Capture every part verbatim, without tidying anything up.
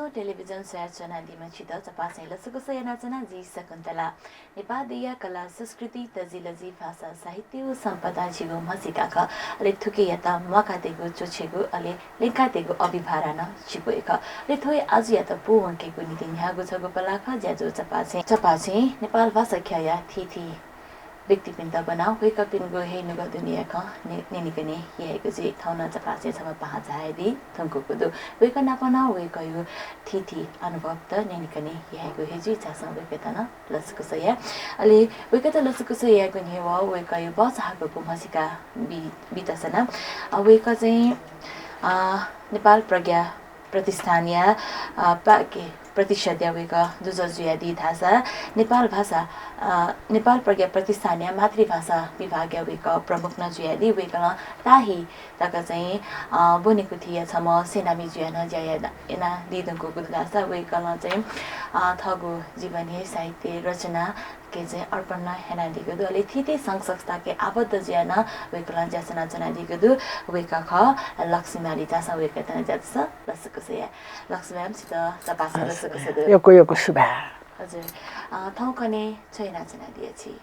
टेलिभिजन स्वयाच्वनादीम्ह छित चपासं लसकुस यानाच्वना, जि शकुन्तला। नेपाः देय्‌या कला, संस्कृति, तजिलजि, भाषा, साहित्य व सम्पदा झीगु म्हसीका खः। अले थुकियात म्वाकातयेगु, च्वछयेगु, अले ल्यंकातयेगु अभिभारा नं झीगु हे खः। अले थ्व हे आजुयात पूवंकेगु निंतिं न्ह्याःगु छगू पलाः खः ज्याझ्वः चपासं। चपासं नेपाल भाषा ख्यःया थीथी व्यक्तिपिन्त ब्वनाः वय्‌कःपिनिगु हे नुगः दुनेया खँ न्य-, न्यनेकने यायेगु जुइ। थौं नं चपासं छम्ह पाहां झायादी धुंकूगु दु। वय्‌कः नाप नं वय्‌कःयागु थीथी अनुभवत न्यनेकने यायेगु हे जुइ। झासँ वय्‌कःयात नं लसकुस याये। अले वय्‌कःयात लसकुस यायेगु न्ह्यः वय्‌कःयागु बचाहाकःगु म्हसीका बी-, बीत सना। अ, वय्‌कः चाहिँ, अ, नेपाल प्रज्ञा प्रतिष्ठानया, अ, पाके प्रतिषदया वय्‌कः दुजः जुयादी धाःसा नेपाल भाषा, अ, नेपाल प्रज्ञा प्रतिष्ठानया मातृभाषा विभागया वय्‌कः प्रमुख नं जुयादी। वय्‌कलं ताःहि तक चाहिँ, अ, ब्वनेकुथिया छम्ह सेनामी जुयाः नं ज्या याना-, यानादी धुंकूगु दु धाःसा वय्‌कलं चाहिँ, अ, थःगु जीवन हे साहित्य रचना के चाहिँ अर्पण नं यानादीगु दु। अले थीथी संघ संस्थाके आबद्ध जुयाः नं वय्‌कलं ज्या सनाच्वनादीगु दु। वय्‌कः खः लक्ष्मी माली। झासँ वय्‌कःयात नं ज्याझ्वलय् लसकुस याये। लक्ष्मी ma'am, छित चपासं लसकुस दु। यक्व यक्व सुभाय्। हजुर। अ, थौंकन्हय् छु यानाच्वनादिया छि?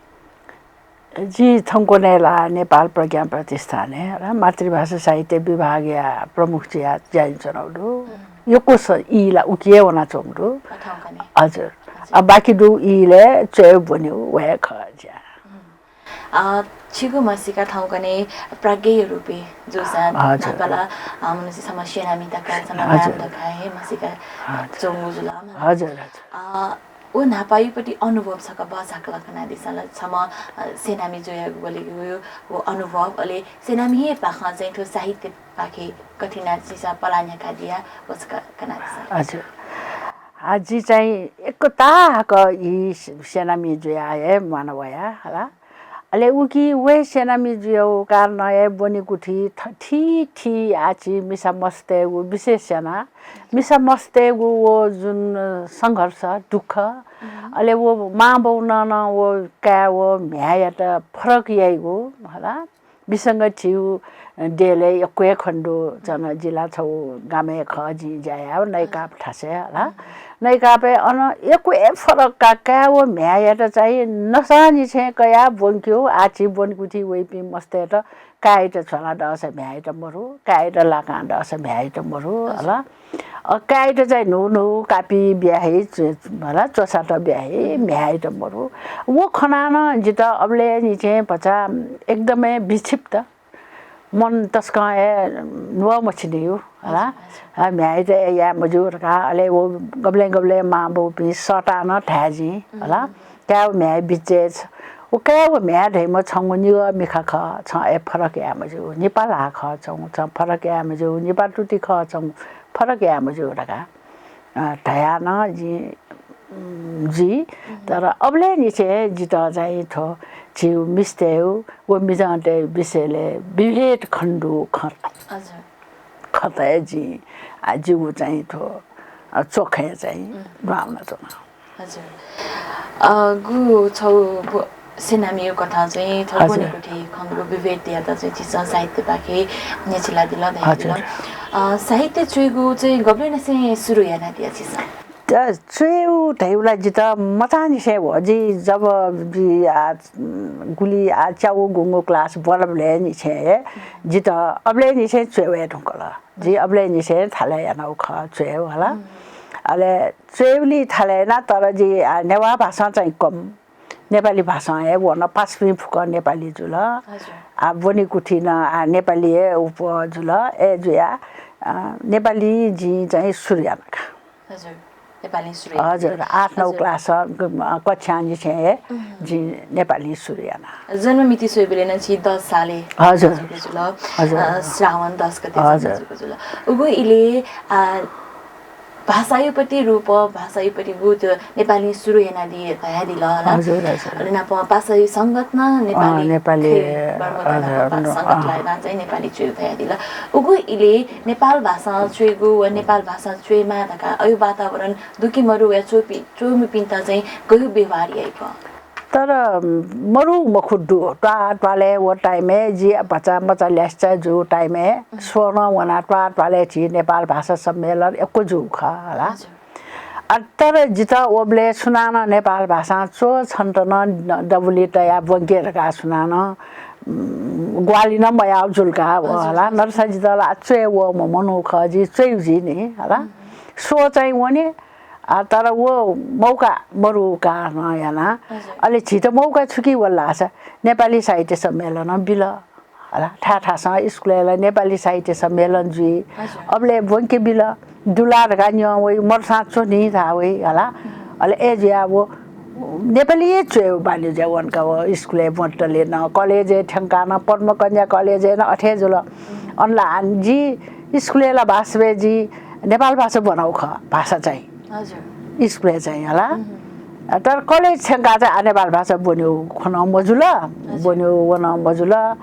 जि थौंकन्हय् ला नेपाल प्रज्ञा प्रतिष्ठानय् ला मातृभाषा साहित्य विभागया प्रमुख जुयाः ज्या यानाच्वनागु दु। हम्म। यक्व स-, ई ला उकी हे वनाच्वंगु दु। अ, थौंकन्हय्। हजुर। हजुर। अ, बाकी दुगु ईलय् च्वय् ब्वनेगु व हे खः ज्या। हम्म। अ, छिगु म्हसीका थौंकन्हय् प्राज्ञेय रूपय् जूसां हजुर। न्हापा ला, अ, मनूया छम्ह सेनामी धकाः, छम्ह हजुर। ma'am धकाः हे म्हसीका हजुर। च्वंगु जुल। हजुर, हजुर। अ, व न्हापायागु पति अनुभव छकः बचाहाकलं कनादिसँ ला, छम्ह, अ, सेनामी जुयागु वलिगु व अनुभव, अले सेनामी हे पाखें चाहिँ थ्व साहित्यपाखे कथं यानाः छिसं पलाः न्ह्याकादिया व छकः कनादिसँ। हजुर। आ, जि चाहिँ यक्व ताहाकः ई सेनामी जुयाः हे म्वाना वया हला। अले उकी व हे सेनामी जुयागु कारणं हे ब्वनेकुथि थ-, थीथी आः झी मिसा मस्तय्‌गु विशेष यानाः मिसा मस्तय्‌गु व जुन संघर्ष, दुःख, अले व मांबौनं नं व काय् व म्ह्याय्‌यात फरक याइगु हला। विसंगतिया देय्‌लय् यक्व हे खने दु। झन जि ला छगू गामय् खः, जिं ज्या याःगु नैकाप थासय् हला। नैकापय् अन यक्व हे फरक का-, काय् व म्ह्याय्‌यात चाहिँ नसांनिसें कयाः ब्वंकेगु, आः झी ब्वनेकुथि वइपिं मस्तय्‌त काय्‌यात झ्वलाः दःसा म्ह्याय्‌यात मरु, काय्‌यात लाकां दःसा म्ह्याय्‌यात मरु, हजुर। हला। अ, काय्‌यात चाहिँ न्हू न्हू कापि बिया हइ, च्व-, हला, च्वसात बिया हइ, म्ह्याय्‌यात मरु। व खनाः नं जितः अबलय्‌निसें भचा एकदमै विक्षिप्त, मन तसकं हे न्वः मछिनिगु, हला। हजुर, हजुर। अ, म्ह्याय्‌यात याये मज्यू धकाः, अले व गबलें गबलें मांबौपिं सःताः नं धाये जिं, हला। काय् व म्ह्याय् बिचय् छ-, व काय् व म्ह्याय् धइम्ह छंगु निगः मिखा खः, छं अय् फरक याये मज्यू। निपा ल्हाः खः छंगु, छं फरक याये मज्यू। निपा तुति खः छंगु, फरक याये मज्यू धकाः, अ, धयाः नं जिं, उम्, जुइ। तर अबलय्‌निसें जितः चाहिँ थ्व झीगु मिस्तय्‌गु व मिजंतय्‌गु विषयलय् विभेद खने दु खँ। हजुर। खतय् जिं, आ, जिगु चाहिँ थ्व, अ, च्वखँय् चाहिँ दुहां वनाच्वना। हजुर। अ, गु छौ ब-, सेनामीया कथं चाहिँ थौ हजुर। ब्वनेकुथि खंगु विभेदयात चाहिँ झीसं साहित्यपाखे न्ह्यचिलादिल धयादिल। हजुर। अ, साहित्य च्वयेगु चाहिँ गबलेंनिसें सुरु यानादिया झीसं? त च्वयेगु धइगु ला जितः मचांनिसें व जि जब जि आ, गुलि आ च्यागू गुंगू class ब्वलबलय्‌निसें हे जितः अबलय्‌निसें च्वय् वये धुंकल। जि अबलय्‌निसें थालय् यानागु खः च्वय् हला। अले च्वय्‌बलय् थालय् याना, तर जि आ नेवाः भाषां चाहिँ कम, नेपाली भाषां हे वन, पासापिं फुक्क नेपाली जुल। हजुर। आ ब्वनेकुथि नं आ नेपाली हे उप जुल। अय् जुया, अ, नेपाली जिं चाहिँ सुरु याना का। हजुर, नेपाली सुरु याना। हजुर, आठ नौ हजुर। Class, अ, कक्षांनिसें हे जिं नेपाली सुरु याना। जन्म मिति स्वयेबलय् नं छि दस सालय् हजुर। जन्म जुल। हजुर। अ, श्रावण दस गते जन्म हजुर। जुल। उगु इलय्, अ, भाषाया पति रूप, भाषाया पति गु त नेपाली सुरु यानादी धयादिल हला। हजुर, हजुर। अले नाप पासाया संगत नं नेपाली अँ, नेपाली, खै, बर्मता अँ, नाप अँ, संगत अँ। लाय् नं चाहिँ नेपाली च्वय् धयादिल। उगु इलय् नेपाल भाषां च्वयेगु व नेपाल भाषां च्वयेमाः धकाः अय् वातावरण दु कि मरु व च्वपि-, च्वमिपिन्त चाहिँ गय् व्यवहार याइप? त तर मरु मखु दु। त्वा-, त्वालय् व time-य् जि भचा मचा ल्यासेचा जू time-य् स्वनं वना त्वा-, त्वालय् झी नेपाल भाषा सम्मेलन यक्व जू खः हला। हजुर। अ, तर जितः ओबलय् सुनानं नेपाल भाषां च्व छन्त नं दबुली तया ब्वंके धकाः सुनानं, उम्, ग्वाहालि नं मयाउ जुल का व हजुर, हला। हजुर। नरसा जितः ला च्वय् वःम्ह मनू खः, जि च्वय् जुइ नि हला। उम्। स्व चाहिँ वने, आ, तर व मौका मरु कारणं याना। हजुर। अले झीत मौका छु कि वल धाःसा नेपाली साहित्य सम्मेलन बिल। हला, थाय् थासं स्कुलय् ला नेपाली साहित्य सम्मेलन जुइ। हजुर। अबलय् ब्वंके बिल। दुला धकाः न्यं वइ, मरुसां च्वनी धाः वइ, हला। अले अय् जुयाः व नेपाली हे च्वय् बानी जुया वंका व स्कुलय् ब्वंतले नं, कलेजय् थ्यंकाः नं, पद्मकन्या कलेजय् नं अथे जुल। अन ला जि स्कुलय् ला वास्तवय् जि नेपाल भाषा ब्वनाउ खः, भाषा चाहिँ। हजुर। स्कुलय् चाहिँ हला। तर कलेज थ्यंकाः चाहिँ आ नेपाल भाषा ब्वन्यु खँ नं मजुल, हजुर। ब्वन्यु व नं मजुल।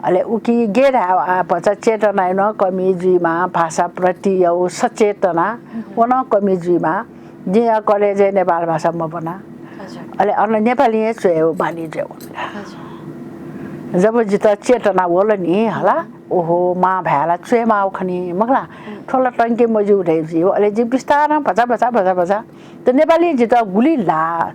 अले उकी गे धाये आ भचा चेतना नं कमी जुइमा, भाषाप्रति यौ सचेतना व नं कमी जुइमा, जिं कलेजय् नेपाल भाषा मब्वना। हजुर। अले अन नेपाली हे च्वय् बानी जुया वंका। हजुर। जब जितः चेतना वल नि हला, ओहो, मां भाय् ला च्वय् माउ खनी, मखु ला? थ्व ला तंके मज्यू धइ जि। अले जि बिस्तारं भचा, भचा, भचा, भचा। त नेपाली जितः गुलि ला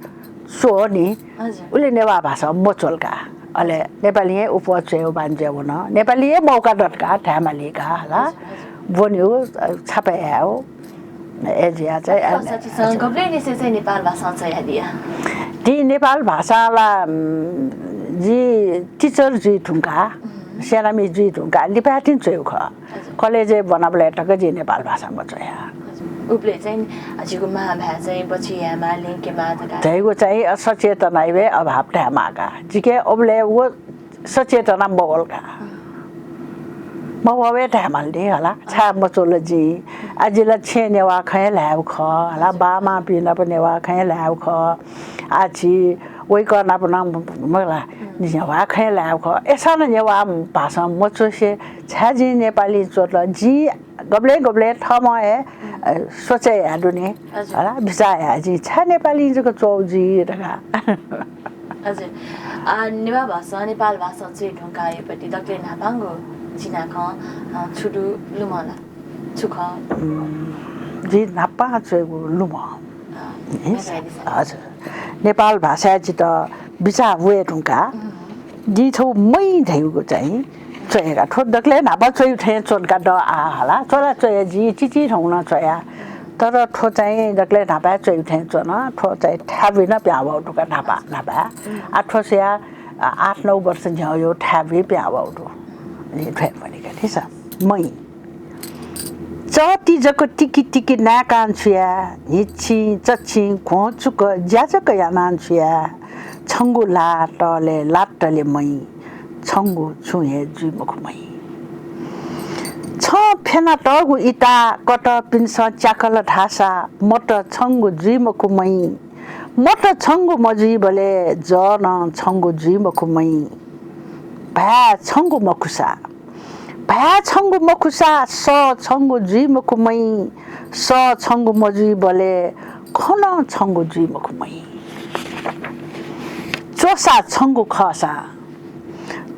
च्वः नि, हजुर। उलि नेवाः भाषा मच्वल का। अले नेपाली हे उपः च्वय् बानी जुया वन। नेपाली हे मौका दत का, धाय् माली का हला। हजुर, हजुर। ब्वन्यु, अ, छापय् यायु। अय् जुया चाहिँ, अ, सच्चिसं गबलेनिसें चाहिँ नेपाल भाषां च्वयादिया? ति नेपाल भाषां ला, उम्, जि teacher जुइ धुंका, सेनामि जुइ धुंका लिपातिं च्वयु खः। हजुर। कलेजय् ब्वनाबलय् तक जि नेपाल भाषा मच्वया। हजुर। उबलय् चाहिँ झीगु मां भाय् चाहिँ बचय् यायेमाः, ल्यंकेमाः धकाः। धइगु चाहिँ असचेतनाया अभाव धायेमाः का। जिके उबलय् व सचेतना मवल का। मवःबलय् धायेमाल नि हला, छाय् मच्वल जिं। आ जि ला छेँ नेवाः खँय् ल्हायेगु खः हला, बाःमापिं नाप नेवाः खँय् ल्हायेगु खः। आ झी वय्कः नाप नं मला नेवाः खँय् ल्हायेगु खः। अय्सां नं नेवाः भाषां मच्वसे छाय् जिं नेपाली च्वल? जिं गबलें गबलें थःम्हं हे, अ, सोचे याये दु नि। हजुर। हला, बिचाः याये, जिं छाय् नेपाली जक च्वउ जुइ धकाः। हजुर। आ, नेवाः भाषां, नेपाल भाषां च्वये धुंकाःयापट्टि दकलय् न्हापांगु जि नाप, अ, छु दु लुमं ला? छु खः? उम्, जि न्हापां च्वयेगु लुमं। अ, नि? हजुर। नेपाल भाषाय् जितः बिचाः वये धुंकाः, उम्। जिं थ्व मय् धइगु चाहिँ च्वयेका। थ्व दकलय् न्हापा च्वयु थें च्वन का द आ हला। च्वला च्वया जिं चिचिधंगु नं च्वया। तर थ्व चाहिँ दकलय् न्हापा च्वयु थें च्वन। थ्व चाहिँ थाय् बुइ नं पिहां वउ धुंका न्हापा, न्हापा। आ थ्व स्वया, आ, आठ नौ वर्ष न्ह्यः यो थाय् बुइ पिहां वउ धुंका। जिं थ्वय् मनिका थिसा। मय्। चःति जक तिकि तिकि नाय्कां छु याये, न्हिच्छिं चच्छिं घ्वंचुक ज्या जक यानां छु याये, छंगु ल्हाः तःले लातले मय्, छंगु छुं हे जुइ मखु मय्। छं फ्यनातःगु इता कतःपिन्सं च्याकल धाःसा मत छंगु जुइ मखु मय्। मत छंगु मजुइबलय् जः नं छंगु जुइ मखु मय्। भाय् छंगु मखुसा, भाय् छंगु मखुसा सः छंगु जुइ मखु मय्। सः छंगु मजुइबलय् खँ नं छंगु जुइ मखु मय्। च्वसा छंगु खःसां,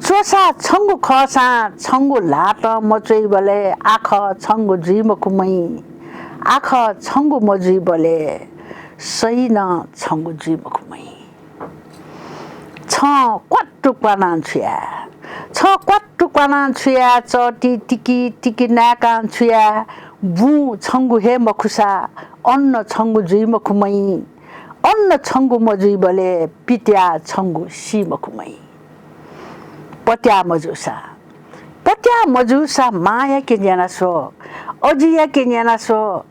च्वसा छंगु खःसां छंगु ल्हातं मच्वइबलय् आखः छंगु जुइ मखु मय्। आखः छंगु मजुइबलय् सहि नं छंगु जुइ मखु मय्। छं क्वात्तु क्वानां छु याये? छं क्वात्तु क्वानां छु याये? चःति तिकि तिकि नाय्कां छु याये? बुँ छंगु हे मखुसा अन्न छंगु जुइ मखु मय्। अन्न छंगु मजुइबलय् पित्याः छंगु सी मखु मय्। पत्याः मजूसा, पत्याः मजूसा मांयाके न्यना स्व, अजियाके न्यना स्व,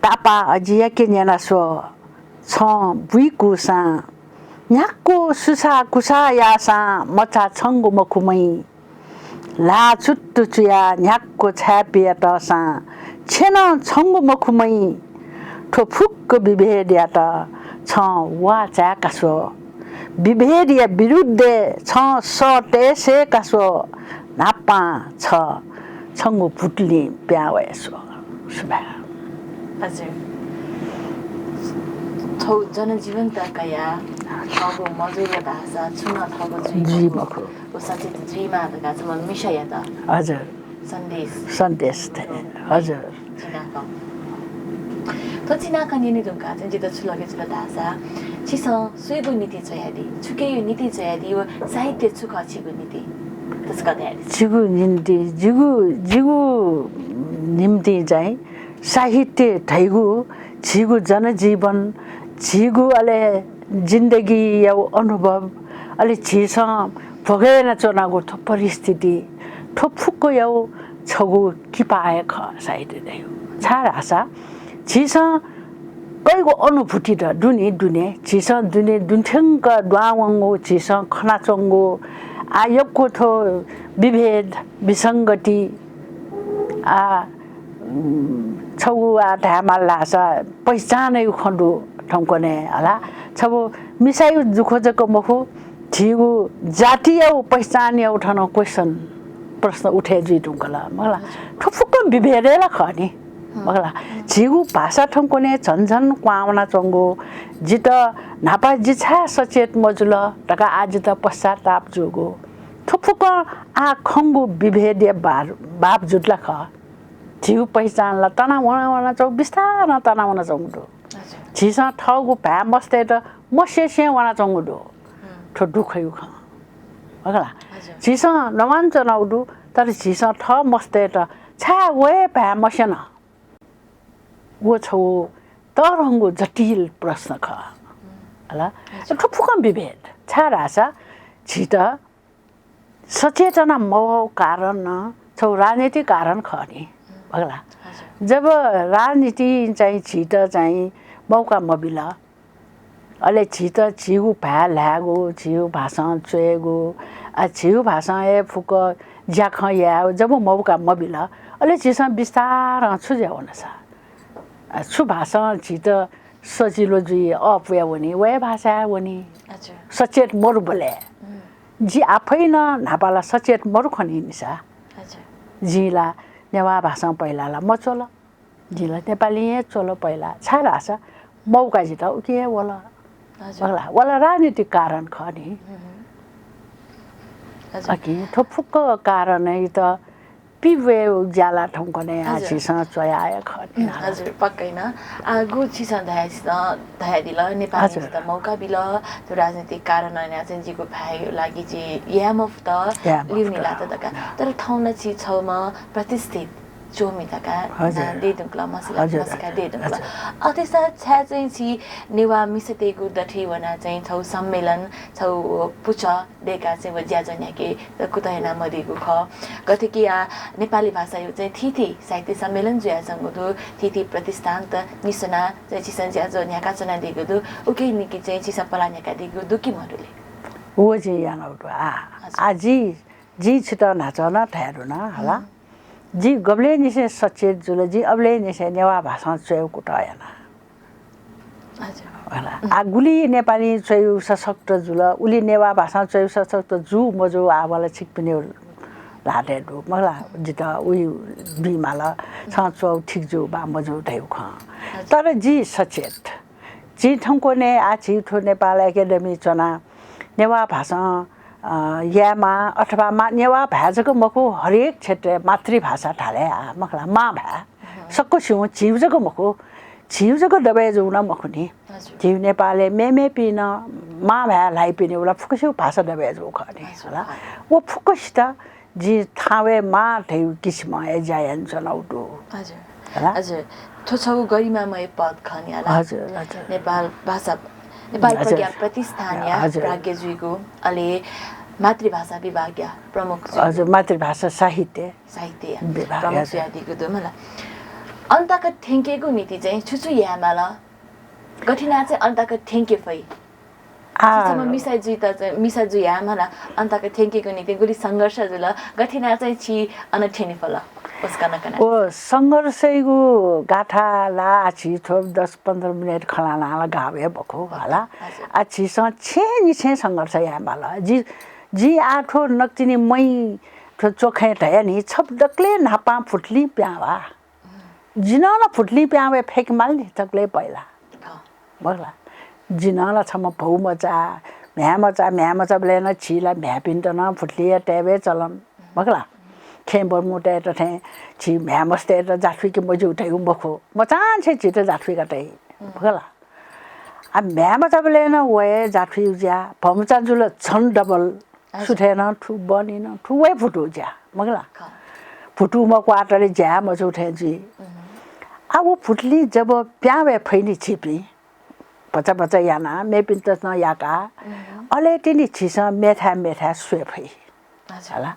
तापाः अजियाके न्यना स्व। छं बुइकूसां न्ह्याक्व सुसाः कुसाः याःसां मचा छंगु मखु मय्। ल्हाः चुत्तु चुयाः न्ह्याक्व छाय् पियातःसां छेँ नं छंगु मखु मय्। थ्व फुक्क विभेदयात छं वाः चाय्का स्व। विभेदया विरुद्धय् छं सः तय्से का स्व। न्हापां छ छंगु पुतुलिं पिहां वये स्व। सुभाय्। हजुर। थ्व जनजीवन त कयाः थःगु मजुइगु धाःसा छुं नं थःगु जुइ जुइ मखु। मखु। व सचेत जुइमा धकाः छम्ह मिसायात हजुर। सन्देश। सन्देश थे। हजुर। चिनाखँ। थ्व चिनाखँ न्यने धुंकाः चाहिँ जितः छु लगे जुल धाःसा, छिसं सुइगु निंतिं च्वयादी, छुकिया निंतिं च्वयादी व साहित्य छु खः छिगु निंतिं? तसकं धयादी। छिगु निंतिं, जिगु, जिगु निम्तिं चाहिँ साहित्य धइगु झीगु जनजीवन, झीगु अले जिन्दगीया अनुभव, अले झीसं भोगे यानाच्वनागु थ्व परिस्थिति, थ्व फुक्कया छगू किपा हे खः साहित्य धइगु। छाय् धाःसा झीसं कइगु अनुभूति त दुने दुने, झीसं दुने दुथ्यंक दुहां वंगु, झीसं खनाच्वंगु, आ यक्व थ्व विभेद, विसंगति, आ, उम्, छगू आ धायेमाल धाःसा पहिचानया खँ दु थौंकन्हय् हला। छगू मिसाया दुःख जक मखु, झीगु जातिया पहिचानया थन question, प्रश्न उठे जुइ धुंकल, मखुला। थ्व फुक्क विभेदय् ला खः नि, मखुला। झीगु भाषा थौंकन्हय् झन झन क्वहां वनाच्वंगु, जितः न्हापा जि छाय् सचेत मजुल धकाः आः जितः पश्चाताप जूगु, थ्व फुक्क आः खंगु विभेदया बार-, बावजुद ला खः। झीगु पहिचान ला तना वना वनाच्वंगु, बिस्तारं तना वनाच्वंगु दु। हजुर। झीसं थःगु भाय् मस्तय्त मस्यसें वनाच्वंगु दु। हुँ। थ्व दुःखया खँ। मखुला। हजुर। झीसं नवानाच्वनागु दु, तर झीसं थः मस्तय्त छाय् व हे भाय् मस्यन? व छगू तःधंगु जटिल प्रश्न खः। हुँ। हला? हजुर। थ्व फुक्कं विभेद। छाय् धाःसा झीत सचेतना मवःगु कारण नं छगू राजनीतिक कारण खः नि, मखुला। हजुर। जब राजनीतिं चाहिँ झीत चाहिँ मौका मबिल, अले झीत झीगु भाय् ल्हायेगु, झीगु भाषां च्वयेगु, आ, झीगु भाषां हे फुक्क ज्याखँ यायेगु जब मौका मबिल, अले झीसं बिस्तारं छु जुया वन सा? आ, छु भाषां झीत सजिलो जुइ, अःपुया वनी, व हे भाषाय् वनी। हजुर। सचेत मरुबलय्। हुँ। जि आफै नं न्हापा ला सचेत मरु खनी नि सा। हजुर। जिं ला नेवाः भाषां पहिला ला मच्वल। जिं ला नेपालिं हे च्वल पहिला। छाय् धाःसा मौका जितः उकी हे वल। हजुर। मखुला, व ला राजनीतिक कारण खः नि। हुँ, हुँ। हजुर। अकिं थ्व फुक्क कारणयात पिब्वयेगु ज्या ला थौंकन्हय् आः हजुर। झीसं च्वया हे खः नि। हुँ, हजुर, पक्कै नं। आ, गु छिसं धया-, छिसं धयादिल, नेपालिं हजुर। जितः मौका बिल, थ्व राजनीतिक कारणं यानाः चाहिँ जिगु भाय्‌या लागि जि याये मफुत, याये मफुत। लिउने लात धकाः। तर थौं नं छि छम्ह प्रतिष्ठित च्वमि धकाः हजुर। नां दयेधुंकल, म्हसिला-, हजुर, म्हसीका हजुर, दयेधुंकल। हजुर। अथेसा छाय् चाहिँ छि नेवाः मिसातय्‌गु दथुइ वनाः चाहिँ छगू सम्मेलन, छगू पुचः दयेकाः चाहिँ व ज्याझ्वः न्ह्याके कुतः याना मदीगु खः। गथे कि आ, नेपाली भाषाया चाहिँ थीथी साहित्य सम्मेलन जुयाच्वंगु दु, थीथी प्रतिष्ठानत निस्वनाः चाहिँ छिसं ज्याझ्वः न्ह्याकाच्वनादीगु दु, उकिया निंतिं चाहिँ छिसं पलाः न्ह्याकादीगु दु कि मदु ले? व जिं यानागु दु। आ, हजुर। आ, जि, जिं छितः न्हाचः नं धयाधुन हला। हुँ। जि गबलेंनिसें सचेत जुल, जिं अबलेंनिसें नेवाः भाषां च्वयेगु कुतः याना। हजुर। हला। आ, गुलि नेपालिं च्वयेगु सशक्त जुल, उलि नेवाः भाषां च्वयेगु सशक्त जू मजू आः व ला छिकपिनिगु ल्हातय् दु। मखुला, जितः उइ बीमाल, छं च्वःगु ठीक जू वा मजू धइगु खँ। हजुर। तर जि सचेत। जि थौंकन्हय् आः झी थ्व नेपाल एकेडेमी च्वनाः नेवाः भाषां अ, यायेमाः अथवा मा-, नेवाः भाय् जक मखु, हरेक क्षेत्रय् मातृभाषा धाले आ, मखुला, मां भाय्। अहँ। सकसिगुं झीगु जक मखु, झीगु जक दबय् जूगु नं मखु नि। हजुर। झीगु नेपालय् मेमेपिं नं मां भाय् ल्हाइपिनि व ला फुक्कसिगु भाषा दबय् जूगु खः नि, हजुर, हला। खः। व फुक्कसित जिं थाहां वयेमाः धइगु किसिमं हे ज्या यानाच्वनागु दु। हजुर। हला? हजुर। थ्व छगू गरिमामय पद खः नि हला। हजुर, हजुर। नेपाल भाषा, नेपाल हजुर। प्रज्ञा प्रतिष्ठानया हजुर। प्राज्ञ जुइगु, अले मातृभाषा विभागया प्रमुख जुइगु। हजुर, मातृभाषा साहित्य साहित्यया विभाग, प्रमुख हजुर। जुयादीगु दु मला। अन तक थ्यंकेगु निंतिं चाहिँ छु छु यायेमाल? गथे यानाः चाहिँ अन तक थ्यंके फइ? आ। छि छम्ह मिसा जुइत चाहिँ, मिसा जुयाः मला, अन तक थ्यंकेगु निंतिं गुलि संघर्ष जुल, गथे यानाः चाहिँ छि अन थ्यने फल? व संघर्षयागु गाथा ला आः छि थ्व दस पन्ध्र मिनेट खँ ल्हानाः ला गाः वये मखु हला। हजुर। आः छिसं छेँनिसें संघर्ष यायेमाल। जि, जिं आः थ्व नकतिनि महि थ्व च्वखँय् धया नि, छपु दकलय् न्हापां फुटुलिं पिहां वा। जिं नं फुटुलिं पिहां वये फय्केमाल नि, दकलय् पहिला। अँ। मखुला। जि नं ला छम्ह भौमचा, म्ह्याय्‌मचा, म्ह्याय्‌मचाबलय् नं झी ला म्ह्याय्‌पिन्त नं भुतुलिया तयेबे चलन, मखु ला? खेँ बर्मु तयेत थें झी म्ह्याय्‌मचातय्‌त जाथुइके मज्यू धइगु मखु, मचांनिसें झीत जाथुइका तइ, मखु ला? आ, म्ह्याय्‌मचाबलय् नं व हे जाथुइगु ज्या, भौमचा जुल झन double। हजुर। सुथय् नं थु, बहनी नं थु, व हे भुतुगु ज्या, मखु ला? खः। भुतुगु मक्वातले ज्या मजू थें जुइ। आ, व भुतुलिं जब प्यां वये फइनि झीपिं, भचा भचा यानाः, मेपिन्त नं याकाः, अले तिनि झीसं मेथाय् मेथाय् स्वये फइ। अच्छा। हला।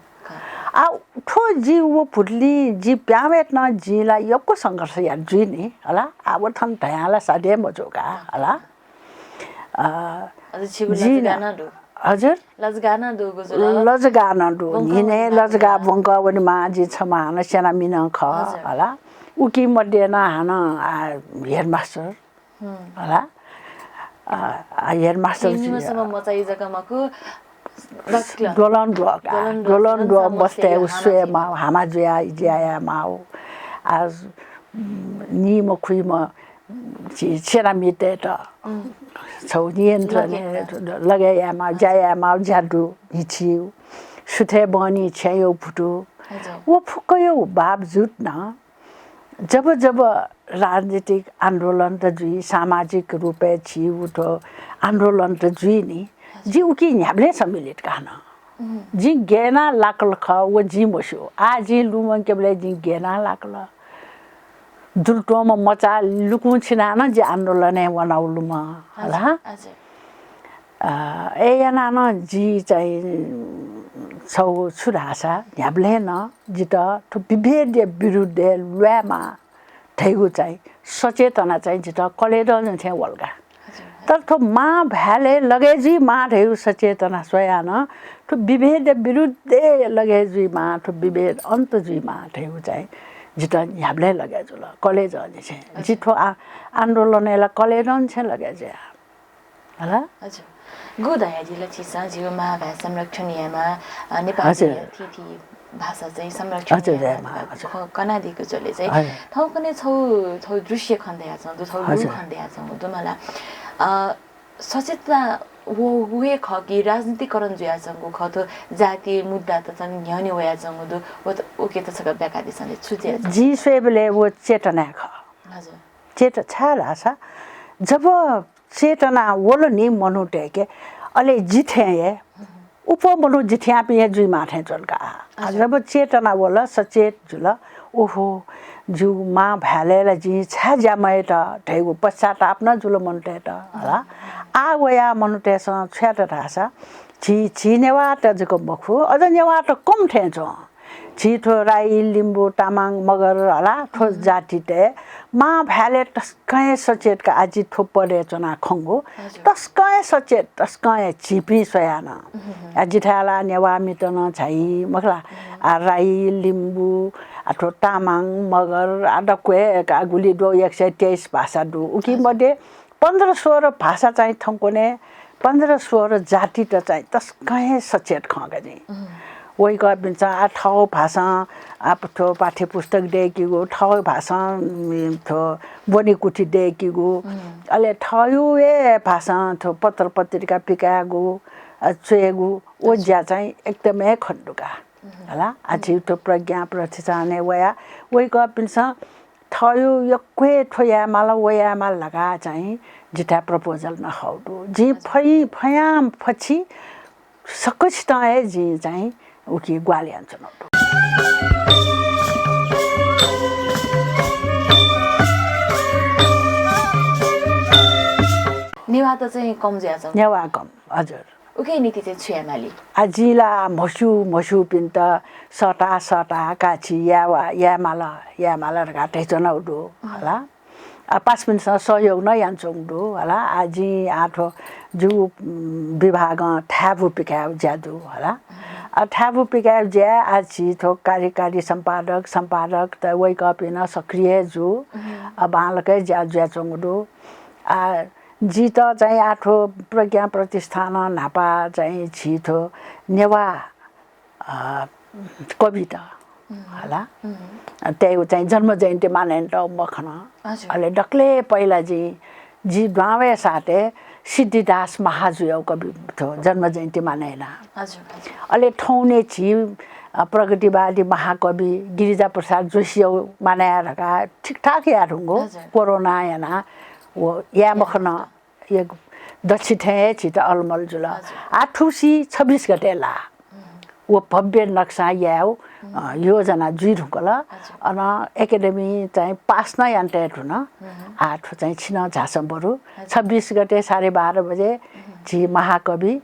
आ, थ्व जि व भुतुलिं जि प्यां वयेत नं जिं ला यक्व संघर्ष यात जुइ नि, हला। आ, व थन धयां ला साध्य मजू का, हला। अ, अझ छिगु जि लजगाः नं दु। हजुर? लजगाः नं दुगु जुल। लजगाः नं दु। बंक न्हिनय् वनेमाः लजगाः जुल। बंक वनेमाः, जि छम्ह हानं स्यानामि नं खः, हजुर। हला। उकी मध्ये नं हानं, आ, headmaster। हला। आ, आ, headmaster निम्ह जि, समं मचाइ जक मखु, दक्ल। द्वलंद्वः का। द्वलंद्वः, द्वलंद्वः समस्या मस्तय् हामा स्वये जुइ। माः, हामा जुया ज्या याये माः। आ, निम्ह खुइम्ह झी स्यानामितय्‌त छौ नियन्त्रण लगे याये माः, ज्या याये माः, ज्या दु, न्हिच्छि, सुथय् बहनी छ्याय्‌यु भुतु। हजुर। व फुक्कयु बावजुद नं जब जब राजनीतिक आन्दोलन त जुइ, सामाजिक रूपय् झी उ थ्व आन्दोलन त जुइ नि, जि उकी न्ह्याबलें सम्मिलित का नं। जिं गय् याना लाकल खः, व जिं मस्यू। आः जिं लुमंकेबलय् जिं गय् याना लाकल। दुरुत्वंम्ह मचा लुकुं छिनाः नं जि आन्दोलनय् वनागु लुमं, हला। हजुर। अ, अय् यानाः नं जि चाहिँ छगू छु धाःसा न्ह्याबलें नं जितः थ्व विभेदया विरुद्धय् ल्वायेमाः धइगु चाहिँ सचेतना चाहिँ जितः कलेजं थें वल का। हजुर। तर थ्व मां भाय्‌लय् लगे जुइमाः धइगु सचेतना स्वयाः नं थ्व विभेदया विरुद्धय् लगे जुइमाः, थ्व विभेद अन्त जुइमाः धइगु चाहिँ जितः न्ह्याबलें लगे जुल, कलेजं थें। जि थ्व आ-, आन्दोलनय् ला कलेजं थें लगे जुया। हला? हजुर। गु धयादिल छिसं, झीगु मां भाय् संरक्षण यायेमाः, अ, नेपाली थीथी भाषा चाहिँ संरक्षण यायेमाः, हजुर। कनादीगु झ्वलय् चाहिँ थौंकन्हय् छौ, छौ दृश्य खने दयाच्वंगु दु, छौ लु खने दयाच्वंगु दु मला। अ, सचेतना व, व हे खः कि राजनीतिकरण जुयाच्वंगु खः, थ्व जातीय मुद्दा त चाहिँ न्ह्यःने वयाच्वंगु दु, व त, उके त छकः ब्याकादिसँ ले, छु जुयाच्वंगु? जिं स्वयेबलय् व चेतना हे खः। हजुर। चेत-, छाय् धाःसा जब चेतना वल नि मनूतय्‌के, अले जि थें हे, उप मनू जि थेंपिं हे जुइमाः थें च्वन का। आ, जब चेतना वल, सचेत जुल, ओहो, जिगु मां भाय्‌लय् ला जिं छाय् ज्या मयात धइगु पश्चाताप नं जुल मनूतय्‌त, हला। आ वया मनूतय्‌सं छु यात धाःसा, झी, झी नेवाःत जक मखु, अझ नेवाःत कम थें च्वं। झी थ्व राई, लिम्बू, तामाङ, मगर, हला, थ्व जातितय् मां भाय्‌लय् तसकं हे सचेत का। आ जि थ्व पदय् च्वना खंगु, हजुर। तसकं हे सचेत, तसकं हे झीपिं स्वयाः नं। आ जिथाय् ला नेवाःमित नं झाइ, मखु ला। आ राई, लिम्बू, आ थ्व तामाङ, मगर, आ दक्व हे का गुलि दु, एक सय तेइस भाषा दु। उकी मध्ये पन्ध्र सोह्र भाषा चाहिँ थौंकन्हय्, पन्ध्र सोह्र जातित चाहिँ तसकं हे सचेत खं का जिं। वय्‌कःपिन्सं आ थःगु भाषां आ थ्व पाठ्यपुस्तक दय्‌कीगु, थःगु भाषां, उम्, थ्व ब्वनेकुथि दय्‌कीगु, अले थःगु हे भाषां थ्व पत्र पत्रिका पिकायेगु, अ, च्वयेगु, व ज्या चाहिँ एकदमै खने दु का। हला, आ झी थ्व प्रज्ञा प्रतिष्ठानय् वया वय्‌कःपिन्सं थःगु यक्व हे थ्व यायेमाल, व यायेमाल धकाः चाहिँ जिथाय् proposal नं हःगु दु। जिं फै-, फयांफछि सकसितं हे जिं चाहिँ उकी ग्वाहालि यानाच्वनागु दु। नेवाःत चाहिँ कम जुयाच्वंगु। नेवाः कम, हजुर। उकिया निंतिं चाहिँ छु यायेमाली? आ, जिं ला म्हस्यू, म्हस्यूपिन्त सःता, सःता का छि याये वा, यायेमाल, यायेमाल धकाः धयाच्वनागु दु, हला। आ, पासापिन्सं सहयोग नं यानाच्वंगु दु, हला। आ, जिं आ थ्व जिगु, उम्, विभागं थाय्‌बु पिकायेगु ज्या दु, हला। आ, थाय्‌बु पिकायेगु ज्या, आ, झी थ्व कार्यकारी सम्पादक, सम्पादक त वय्‌कःपिं नं सक्रिय जू, आ, बांलाक हे ज्या जुयाच्वंगु दु। आ, जितः चाहिँ आ थ्व प्रज्ञा प्रतिष्ठानं न्हापा चाहिँ झी थ्व नेवाः, अ, कवित, हला। तय्‌गु चाहिँ जन्म जयन्ती मानय् यानातःगु मखना। हजुर। अले दकलय् पहिला जिं, जि दुहां वये साथय् सिद्धिदास महाजुयागु कवि थ्व जन्म जयन्ती मानय् याना। अले थौंने झी प्रगतिवादी महाकवि गिरिजा प्रसाद जोशीयागु मानय् याये धकाः ठिकठाक याये धुंगु। कोरोना याना व याये मखन। दछि थें हे झीत अलमल जुल। आ थुसी छब्बिस गते ला व भव्य नक्सा यायेगु योजना जुइ धुंकल। अन एकेडेमी चाहिँ पास नं याना तये धुन। आ थ्व चाहिँ छिनं झासँ बरु छब्बिस गते साढे बाह्र बजे झी महाकवि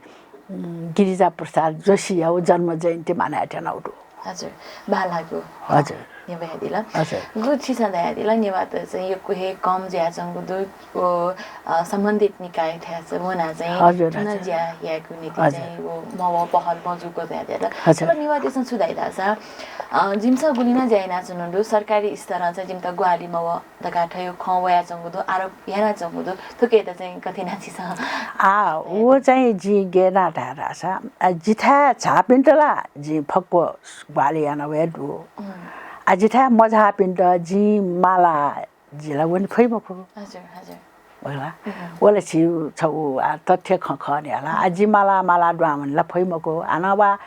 गिरिजा प्रसाद जोशीयागु जन्म जयन्ती मानय् यानागु दु। हजुर, बांलाःगु। हजुर। न्यबायादिल। हजुर। गु छिसं धयादिल, नेवाःत चाहिँ यक्व हे कम जुयाच्वंगु दु। व, अ, सम्बन्धित निकाय थाय् वना चाहिँ हजुर, थन हजुर। ज्या यायेगु निंतिं हजुर। चाहिँ व मवः पहल मजूगु धयादिल। हजुर। तर नेवाःतय्सं छु धाइ धाःसा, अ, जिमिसं गुलि नं ज्या यानाच्वनागु दु, सरकारी स्तरं चाहिँ जिमित ग्वाहालि मवः धकाः थ्व खँ वयाच्वंगु दु, आरोप यानाच्वंगु दु। थुकियात चाहिँ गथे याना छिसं आ, व चाहिँ जिं गय् याना धाये धाःसा, आ, जिथाय् झाःपिन्त ला जिं फक्व ग्वाहालि याना वये दु। आ, जिथाय् मझाःपिन्त जिं माला, जि ला वने फइ मखु। हजुर, हजुर। वला। वला छि छगू, आ, तथ्य खँ खः नि हला। आ, जि माला, माला दुहां वने ला फइ मखु। हानं वा,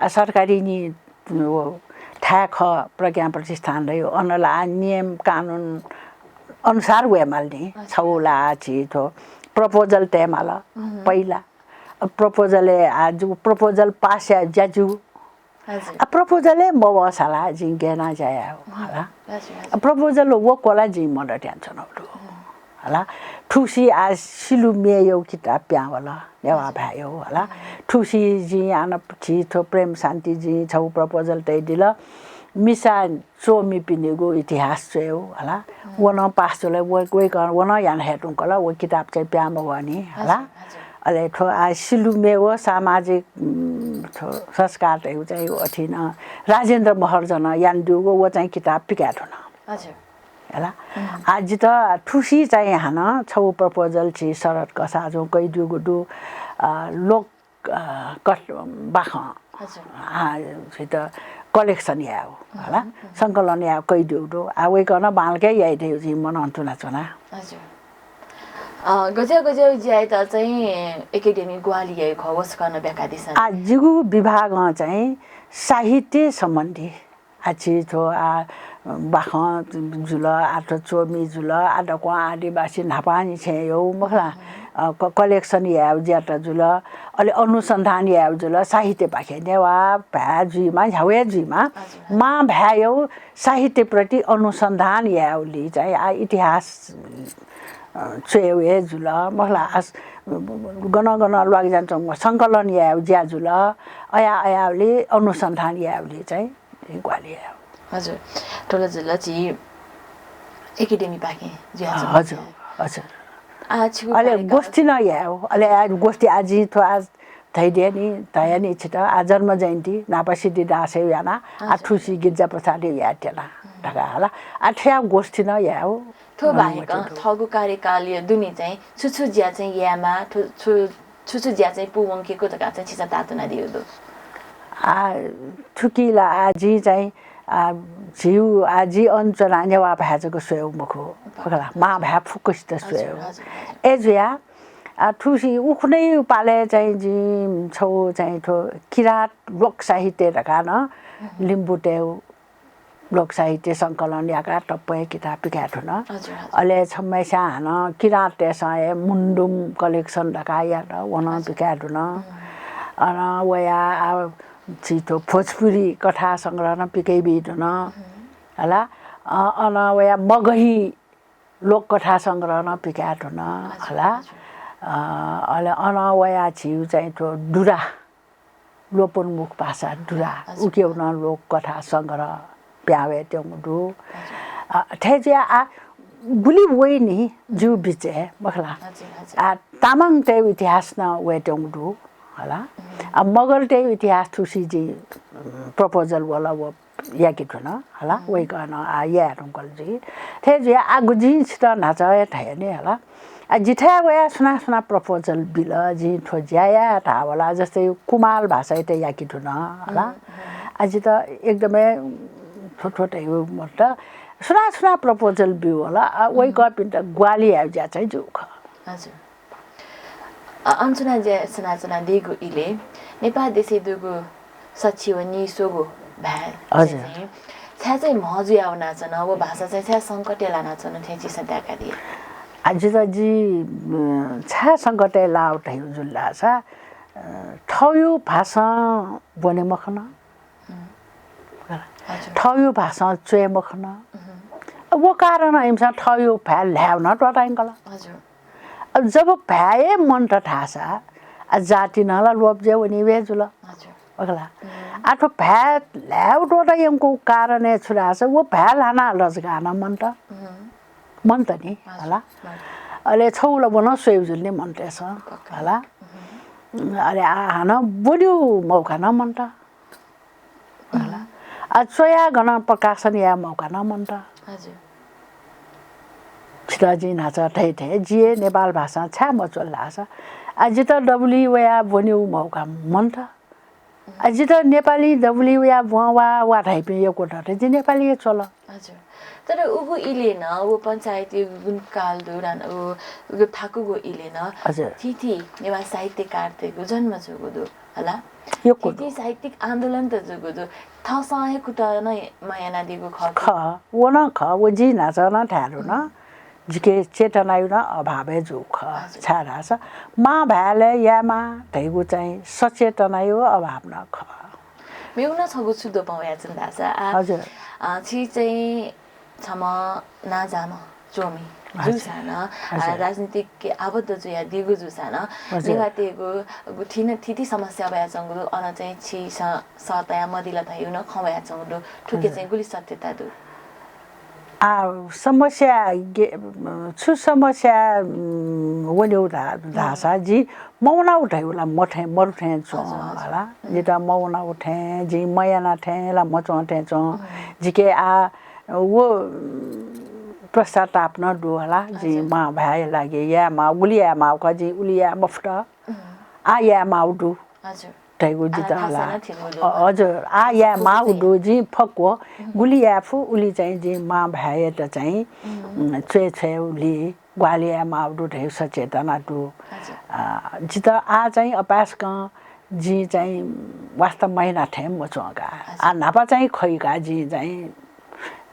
आ, सरकारी नि व थाय् खः प्रज्ञा प्रतिष्ठान धइगु, अन ला नियम कानुन अनुसार वयेमाल नि। हजुर। छगू ला छि थ्व proposal तयेमाल। पहिला proposal-य् आ जु proposal पास याये ज्या जु। हजुर। आ proposal हे मवःसा ला जिं गय् याना ज्या याये हला। हजुर, हजुर। Proposal वक्व ला जिं मदत यानाच्वनागु दु। हला। थुसी आ सिलु मेय् किताब पिहां वल। नेवाः भाय् हला। थुसी जिं आन छि थ्व प्रेम शान्ति जिं छगू proposal तयादिल। मिसा च्वमिपिनिगु इतिहास च्वयेगु हला। व नं पास जुल, व, वय्कः व नं याना हये धुंकल, व किताब चाहिँ पिहां मवःनि हला। हजुर, हजुर। अले थ्व आ सिलु मेय् सामाजिक, उम्, थ्व संस्कार धइगु चाहिँ अथि नं राजेन्द्र महर्जनं यानादीगु व चाहिँ किताब पिकाये धुन। हजुर। हला। आ जितः थुसी चाहिँ हानं छगू proposal छि शरद कसाःजुं कयादीगु दु, अ, लोक, अ, कथ-, बाखं। हजुर। आ, छित collection यायेगु, हला। संकलन यायेगु कयादीगु दु। आ वय्कलं बांलाक याइ धइगु जिं मनंतुना च्वना। हजुर। अ, गज्याः गज्याः ज्यायात चाहिँ एकेडेमी ग्वाहालि याइगु खः, व छकः नं ब्याकादिसँ। आ, जिगु विभागं चाहिँ साहित्य सम्बन्धी आ, छि थ्व, आ, बाखं जुल, आ, थ्व च्वमि जुल, आ, दक्वं आदिवासी न्हापांनिसें यौ, मखु ला, अ, क-, collection यायेगु ज्यात जुल, अले अनुसन्धान यायेगु जुल, साहित्यपाखें नेवाः भाय् जुइमा, झ्याउ हे जुइमा, हजुर। मां भाय् यौ साहित्यप्रति अनुसन्धान यायेगुली चाहिँ, आ, इतिहास, अ, च्वयेगु हे जुल, मखु ला, आ, गन गन ल्वागिजानाच्वंगु संकलन यायेगु ज्या जुल, अया, अयावली अनुसन्धान यायेगुली चाहिँ ग्वाहालि यायेगु। हजुर। थ्व ला जुल झी एकेडेमीपाखें जुयाच्वंगु। हजुर, हजुर। आ, छिगु अले कार्यकाल गोष्ठी नं यायेगु। अले आ, गोष्ठी आ जिं थ्व आ धयादिया नि, धया नि छित, आ जन्म जयन्ती न्हापा सिद्धिदासयागु याना, आ हजुर। थुसी गिरिजा प्रसादयागु यायेत्यना धकाः हला। आ थ्वया गोष्ठी नं यायेगु। थ्व बाहेक थःगु कार्यकालया दुने चाहिँ छु छु ज्या चाहिँ यायेमाः, थ्व छु छु छु ज्या चाहिँ पूवंकेगु धकाः चाहिँ छिसं ताःतुनादीगु दु? आ, थुकी ला आ जि चाहिँ, आ, झिउ, आ, जि अन च्वनाः नेवाः भाय् जक स्वयेगु मखु, मखु ला, मां भाय् फुक्कसित स्वयेगु। हजुर, हजुर। अय् जुया, आ, थुसी उखुन्हु पालय् चाहिँ जि छगू चाहिँ थ्व किराँत लोक साहित्य धकाः नं लिम्बुतय् लोक साहित्य संकलन याकाः तप्पु हे किताब पिकाये धुन। हजुर, हजुर। अले छम्हस्यां हानं किराँततय्सं हे मुन्डुम collection धकाः यात, व नं हजुर। पिकाये धुन। अन वया आ, झी थ्व भोजपुरी कथा संग्रह नं पिकय् बी धुन। हला, अ, अन वया मगही लोक कथा संग्रह नं पिकाये धुन। हजुर, हला। हजुर। अ, अले अन वया झिउ चाहिँ थ्व दुरा लोपोन्मुख भाषा दुरा, हजुर। उकियागु नं लोक कथा संग्रह पिहां वयेत्यंगु दु। हजुर। अ, थथे जुया आ गुलि वइ नि जिउ बिचय्, मखु ला। हजुर, हजुर। आ तामाङतय् इतिहास नं वयेत्यंगु दु, हला। आ मगरतय् इतिहास थुसी जि proposal वल व याके धुन, हला। वय्कलं आ याये धुंकल जुइ। थथे जुया आ गु जिं छित न्हाचः हे धया नि, हला। आ, जिथाय् वयाः सुनां सुनां proposal बिल, जिं थ्व ज्या याये धाःबलय्, जस्तै कुमाल भाषायात याके धुन, हला। आ, जितः एकदमै थ्व थ्व धइगु मत। सुनां सुनां proposal ब्यूबलय्, आ, वय्कःपिन्त ग्वाहालि यायेगु ज्या चाहिँ जिगु खः। हजुर। अ, अन च्वना ज्या सनाच्वनादीगु इलय् नेपाल देशय् दुगु सछि व नीस्वंगू भाय् हजुर। चाहिँ छाय् चाहिँ म्ह जुया वनाच्वन, व भाषा चाहिँ छाय् संकटय् लानाच्वन थें झीसं ताय्कादी। आ, जितः जि, अ, छाय् संकटय् लाः धयागु जुल धाःसा, अ, थःगु भाषां ब्वने मखन। हजुर। थःगु भाषां च्वये मखन। उम्। व कारणं इमिसं थःगु भाय् ल्हायेगु नं त्वःता यंकल। हजुर। अब जब भाय् हे मन्त धाःसा, आ, जाति नं ला लोप जुया वनी वये जुल। हजुर। अखला। उम्। आ, थ्व भाय् ल्हायेगु त्वःता यंकूगु कारणं छु धाःसा, व भाय् ल्हाना लजगाः नं मन्त। उम्। मन्त नि, हजुर। हला। हजुर। अले छगू ला व नं स्वयेगु जुल नि मन्तय्सं, पक्का। हला। उम्। अले आ, हानं ब्वनेगु मौका नं मन्त। हला। उम्। आ, च्वयाः गनं प्रकाशन याये मौका नं मन्त। हजुर। छितः जिं न्हाचः धयाथें, जि हे नेपाल भाषां छाय् मच्वल धाःसा, आ, जितः दबुलिइ वयाः ब्वनेगु मौका मन्त। आ, जितः नेपालिं दबुलिइ वयाः ब्वं वा, वा धाइपिं यक्व दत, जि नेपालिइ हे च्वल। हजुर। तर उगु इलय् नं, व पञ्चायती गुणकाल दु, रान-, उ, उगु थाकुगु इलय् नं, हजुर। थीथी नेवाः साहित्यकारतय्गु जन्म जूगु दु, हला? यक्व दु। थीथी साहित्यिक आन्दोलन त जूगु दु, थःसं हे कुतः नं माया यानादीगु खः कि? खः, व नं खः, व जिं न्हाचः नं धाये धुन। उम्। जिके चेतनाया नं अभावय् जूगु खः। हजुर। छाय्धाःसा मां भाय्‌लय् यायेमाः धइगु चाहिँ सचेतनाया अभाव नं खः। मेगु नं छगू छु द्वपं वयाच्वन धाःसा, आ, हजुर। अ, छि चाहिँ छम्ह नांजाःम्ह च्वमि हजुर। जूसां नं, आ, हजुर। राजनीतिक आबद्ध जुयादीगु जूसां नं, हजुर। नेवाःतय्गु गु थि न-, थीथी समस्या वयाच्वंगु दु, अन चाहिँ छिसं सः तया मदिल धइगु नं खँ वयाच्वंगु दु। थुके हजुर। चाहिँ गुलि सत्यता दु? आ, समस्या गे-, छु समस्या, उम्, वनेगु धा-, धाःसा उम्। जि मवनागु धइगु ला मथें, मरु थें च्वं हजुर, हजुर। हला। उम्। जितः मवनागु थें, जिं मयाना थें ला मच्वं थें च्वं। उम्। जिके आ, व, उम्, पश्चाताप नं दु हला। जिं हजुर। मां भाय्‌या लागि यायेमाः, गुलि यायेमाःगु खः, जिं उलि याये मफुत। उम्। आ यायेमाःगु दु। हजुर। धइगु जितः आभास हला। नं थिंगु दु। अ, हजुर, आ यायेमाःगु दु, जिं फक्व उम्। गुलि याये फु, उलि चाहिँ जिं मां भाय्‌यात चाहिँ, उम्। उम्, च्वय् छ्वयेगुलि ग्वाहालि यायेमाःगु दु धइगु सचेतना दु। हजुर। अ, जितः आ चाहिँ अपाय्सकं जिं चाहिँ वास्ता मयाना थें मच्वं का। हजुर। आ न्हापा चाहिँ खइ का, जिं चाहिँ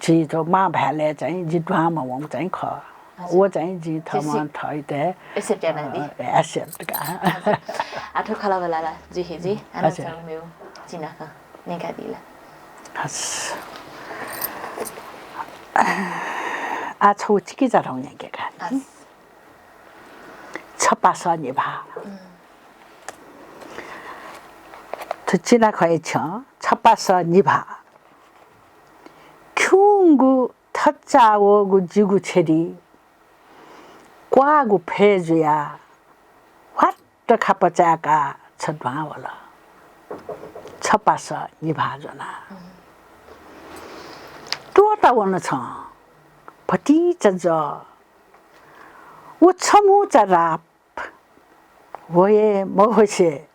जि थ्व मां भाय्‌लय् चाहिँ जि दुहां मवंगु चाहिँ खः। हजुर। व चाहिँ जिं थःम्हं थःत accept यानादी। अ, accept का। हजुर। आ थ्व खँल्हाबल्हा ला जुइ हे जुइ, हानं हजुर। छगू मेगु चिनाखँ न्यंकादी ला। हस्। आ छगू चिकिचा धौं न्यंके का। हस्। छपास निभाः। उम्। थ्व चिनाखँया छ्यं छपास निभाः। खिउँगु थचावःगु जिगु छेँडी क्वाःगु फय् जुयाः ह्वात्त खापा चाय्काः छ दुहां वल। छपास निभाः ज्वनाः त्वःता वन छं भतिचा जः। व छम्हुचा राप ह्वये मह्वसे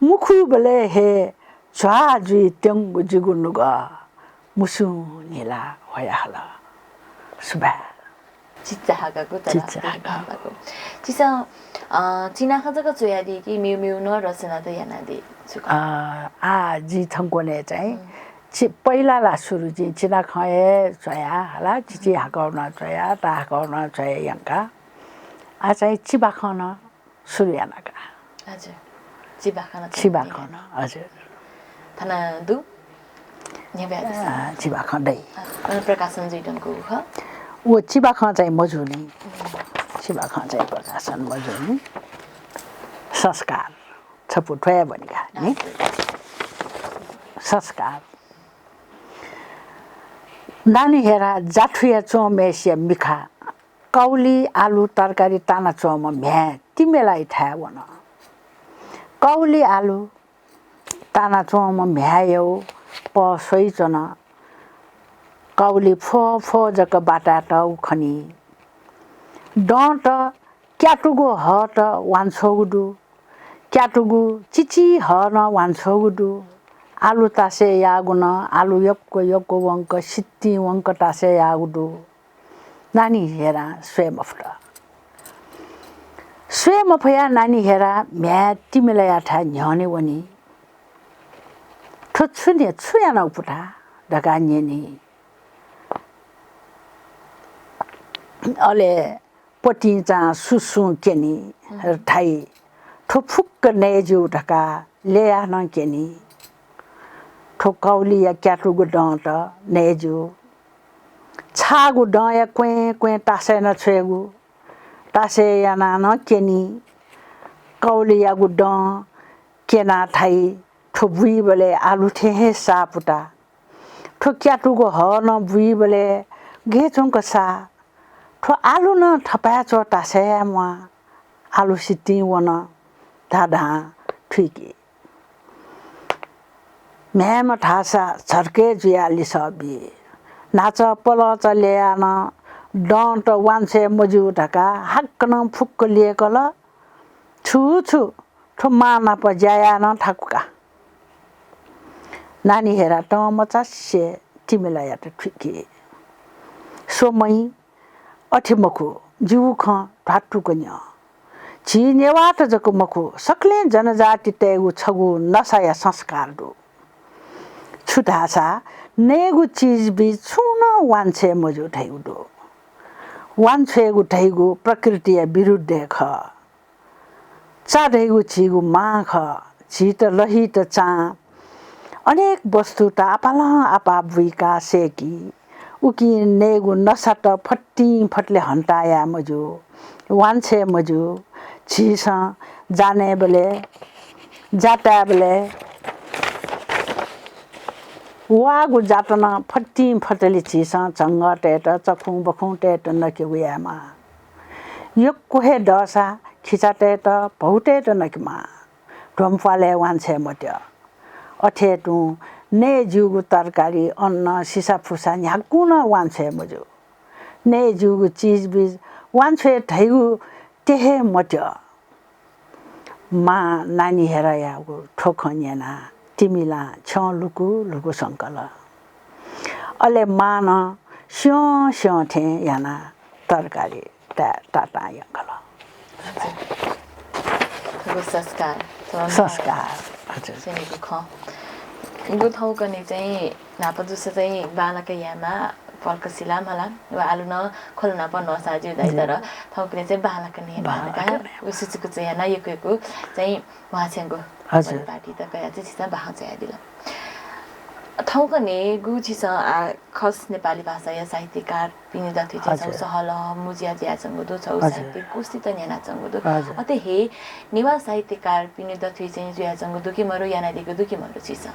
मुखुबलय् हे झ्वाः जुइत्यंगु जिगु नुगः मुसुं न्हिला ह्वयाहल। सुभाय्। चिचाहाकःगु, तर चिचाहाकःगु। चिचाहाकःगु। छिसं, अ, चिनाखँ जक च्वयादी कि मेमेगु नं रचना त यानादी छु खः? अ, आ, जि थौंकन्हय् चाहिँ उम्। चि-, पहिला ला सुरु जिं चिनाखँ हे च्वया हला, चिचिहाकःगु नं च्वया, ताहाकःगु नं च्वया यंका। आ चाहिँ चिबाखं नं सुरु याना का। हजुर। चिबाखं नं चिबाखं नं, हजुर। थन दु? न्ह्यब्वयादिसँ। अ, चिबाखं दइ। अ, अन प्रकाशन जुइधुंकूगु खः? व चिबाखं चाहिँ मजू नि। उम्। चिबाखं चाहिँ प्रकाशन मजू नि। संस्कार। छपु थ्वया ब्वनि का नि। हजुर। संस्कार। नानी हेरा जाथुया च्वंम्हय्सिया मिखा काउली आलु तरकारी तानाच्वंम्ह म्ह्याय् तिमेलाइथाय् वन। काउली आलु तानाच्वंम्ह म्ह्याय्‌यागु पह स्वइच्वन। काउली फ्वः फ्वः जक बाताय् तःगु खनी। दँत क्यातुगु हःत वांछ्वःगु दु। क्यातुगु चिचि हः नं वांछ्वःगु दु। आलु तासय् याःगु नं आलु यक्व यक्व वंक सितिं वंक तासय् याःगु दु। नानी हेरां स्वये मफुत। स्वये मफयाः नानी हेरा म्ह्याय् तिमिलायाथाय् न्ह्यःने वनी। थ्व छु न्ह्य-, छु यानागु पुता धकाः न्यनी। अले पतिंचां सुसुं क्यनी, धाइ, थ्व फुक्क नयेज्यू धकाः लय्‌याः नं क्यनी। थ्व कौलिया क्यातुगु दँत नयेज्यू। छाःगु दँया क्वें क्वें तासय् नं छ्वयेगु, तासय् यानाः नं क्यनी। कौलियागु दँ क्यनाः धाइ, थ्व बुइबलय् आलु थें हे साः पुता। थ्व क्यातुगु हः नं बुइबलय् गय् च्वंक साः। थ्व आलु नं थपाय् च्वः तासय् म्वाः। आलु सितिं वन धाधां थुइकी। म्ह्याय्‌म्ह धाःसा झर्के जुयाः लिसः बी। न्हाचः पलःचा लय्‌याः नं दँत वांछ्वये मज्यू धकाः हाकनं फुक्क ल्यय्‌कल। छु छु, थ्व मां नाप ज्या याये नं थाकु का। नानी हेरा तं मचासे तिमिलायात थुइकी। स्व मयि, अथे मखु, जिगु खँ ध्वाथुक न्यँ। झी नेवाःत जक मखु, सकलें जनजातितय्‌गु छगू नसाया संस्कार दु। छु धाःसा नयेगु चिजबिज छुं नं वांछ्वये मज्यू धइगु दु। वांछ्वयेगु धइगु प्रकृतिया विरुद्ध हे खः। चा धइगु झीगु मां खः। झीत लहित चां अनेक वस्तुत आपालं आपाः बुइकाः सय्‌की। उकिं नयेगु नसात फतिं फतले हन्ता याये मज्यू, वांछ्वये मज्यू। झीसं जा नयेबलय्, जा तायेबलय् वाःगु जात नं फतिं फतले झीसं झंगःतय्‌त, चखुं बखुंतय्‌त नकेगु यायेमाः। यक्व हे दःसा खिचातय्‌त, भौतय्‌त नकेमाः। ध्वंप्वालय् वांछ्वये मत्यः। अथे तुं नयेज्यूगु तरकारी, अन्न, सिसाफुसा न्ह्यागु नं वांछ्वये मज्यू। नयेज्यूगु चिजबिज वांछ्वये धइगु ते हे मत्यः। मां नानी हेरायागु थ्व खँ न्यनाः तिमिलां छ्यं लुकु लुकु संकल। अले मां नं स्यं स्यं थें यानाः तरकारी ता-, तातां यंकल। थुगु संस्कार, थुगु संस्कार, हजुर। स्यनेगु खँ। गु थौंकन्हय् चाहिँ न्हापा दुसा चाहिँ बांलाक यायेमाः, पलख सिलाः मला, व आलु नं ख्वला नाप नःसा ज्यू दाइ, तर थौंकन्हय् चाहिँ बांलाक नयेमाः, बांलाक नयेमाः। व सुचुकुचु यानाः यक्व यक्व चाहिँ वांछ्वयेगु, हजुर। परिपाटी तकया चाहिँ झीसं बाखं च्वयादिल। थौंकन्हय् गु झीसं आ, खस नेपाली भाषाया साहित्यकार पिने दथुइ चाहिँ छगू, हजुर। सहलह मुँज्या जुयाच्वंगु दु, छगू, हजुर। साहित्यिक गोष्ठी त न्ह्यानाच्वंगु दु। हजुर। अथे हे नेवाः साहित्यकार पिने दथुइ चाहिँ जुयाच्वंगु दु कि मरु, यानादीगु दु कि मरु झीसं?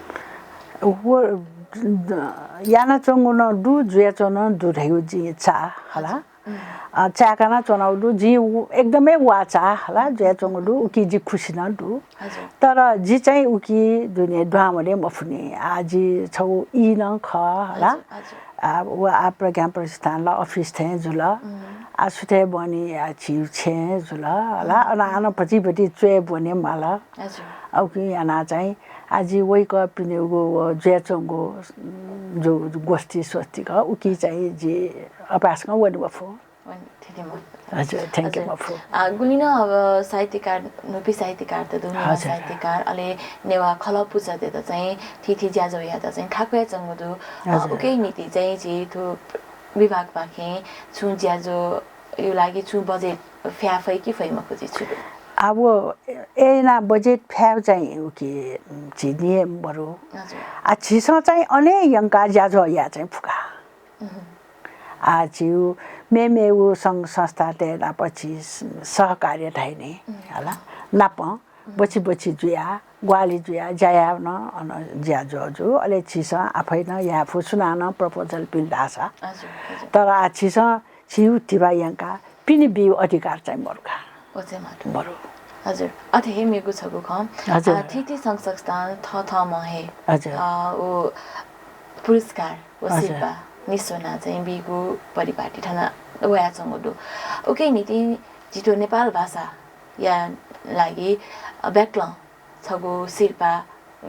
व, द-, यानाच्वंगु नं दु, जुयाच्वंगु नं दु धइगु जिं चाः हला। हजुर। उम्। अ, चाय्‌काना च्वनागु दु। जिं उ-, एकदमै वा चाः हला, जुयाच्वंगु दु, उकी जि खुसी नं दु। हजुर। तर जि चाहिँ उकी दुने दुहां वने मफुनि। आ, जि छगू ई नं खः हला। हजुर, हजुर। आ, व आ प्रज्ञा प्रतिष्ठान ला अफिस थें जुल। उम्। आ सुथय् बहनी आ झीगु छेँ जुल हला। उम्। अन आनं भतिभति च्वय् ब्वने माल। हजुर। आ उकिं यानाः चाहिँ आ जि वय्‌कः पिनेगु व जुयाच्वंगु, उम्, जो, जो गोष्ठी स्वस्तिक उकी चाहिँ जि अभ्यासकं वने मफु। वने, थ्यंके मफु। हजुर, थ्यंके मफु। आ, गुलिं नं अब साहित्यकार, न्हूपिं साहित्यकार त दु, नेवाः, हजुर। साहित्यकार, अले नेवाः खलः पुचःतय्‌त चाहिँ थीथी ज्याझ्वःयात चाहिँ थाकुयाच्वंगु दु। अ, हजुर। उकिया निंतिं चाहिँ झी थ्व विभागपाखें छुं ज्याझ्वःया लागि छुं बजेट फ्याये फइ कि फइ मखु झी छु दु? अब अय् यानाः बजेट फ्याये चाहिँ उकी झी नियम बरु। हजुर। आ, झीसं चाहिँ अन हे यंकाः ज्याझ्वः याये चाहिँ फुका। उहुँ। आ, झीगु मेमेगु संघ संस्थातय् नाप झी स-, सहकार्य धाइ नि, उहुँ। हला, नाप, उहुँ। बछि बछि जुयाः, ग्वाहालि जुयाः, ज्या यायेगु नं अन ज्याझ्वः जू, अले झीसं आफै नं याये फु, सुनानं proposal पिल धाःसा। हजुर, हजुर। तर आ, झीसं झीगु धिबा यंकाः पिने बीगु अधिकार चाहिँ मरु का। व चाहिँ मरु। मरु। हजुर। अथे हे मेगु छगू खँ। हजुर। अ, थीथी संघ संस्थां थःथःम्हं हे, हजुर। अ, व पुरस्कार व, हजुर। सिरपाः निस्वनाः चाहिँ बीगु परिपाटी थन वयाच्वंगु दु। उकिया निंतिं झी थ्व नेपाल भाषाया लागि, अ, ब्याकलं छगू सिरपाः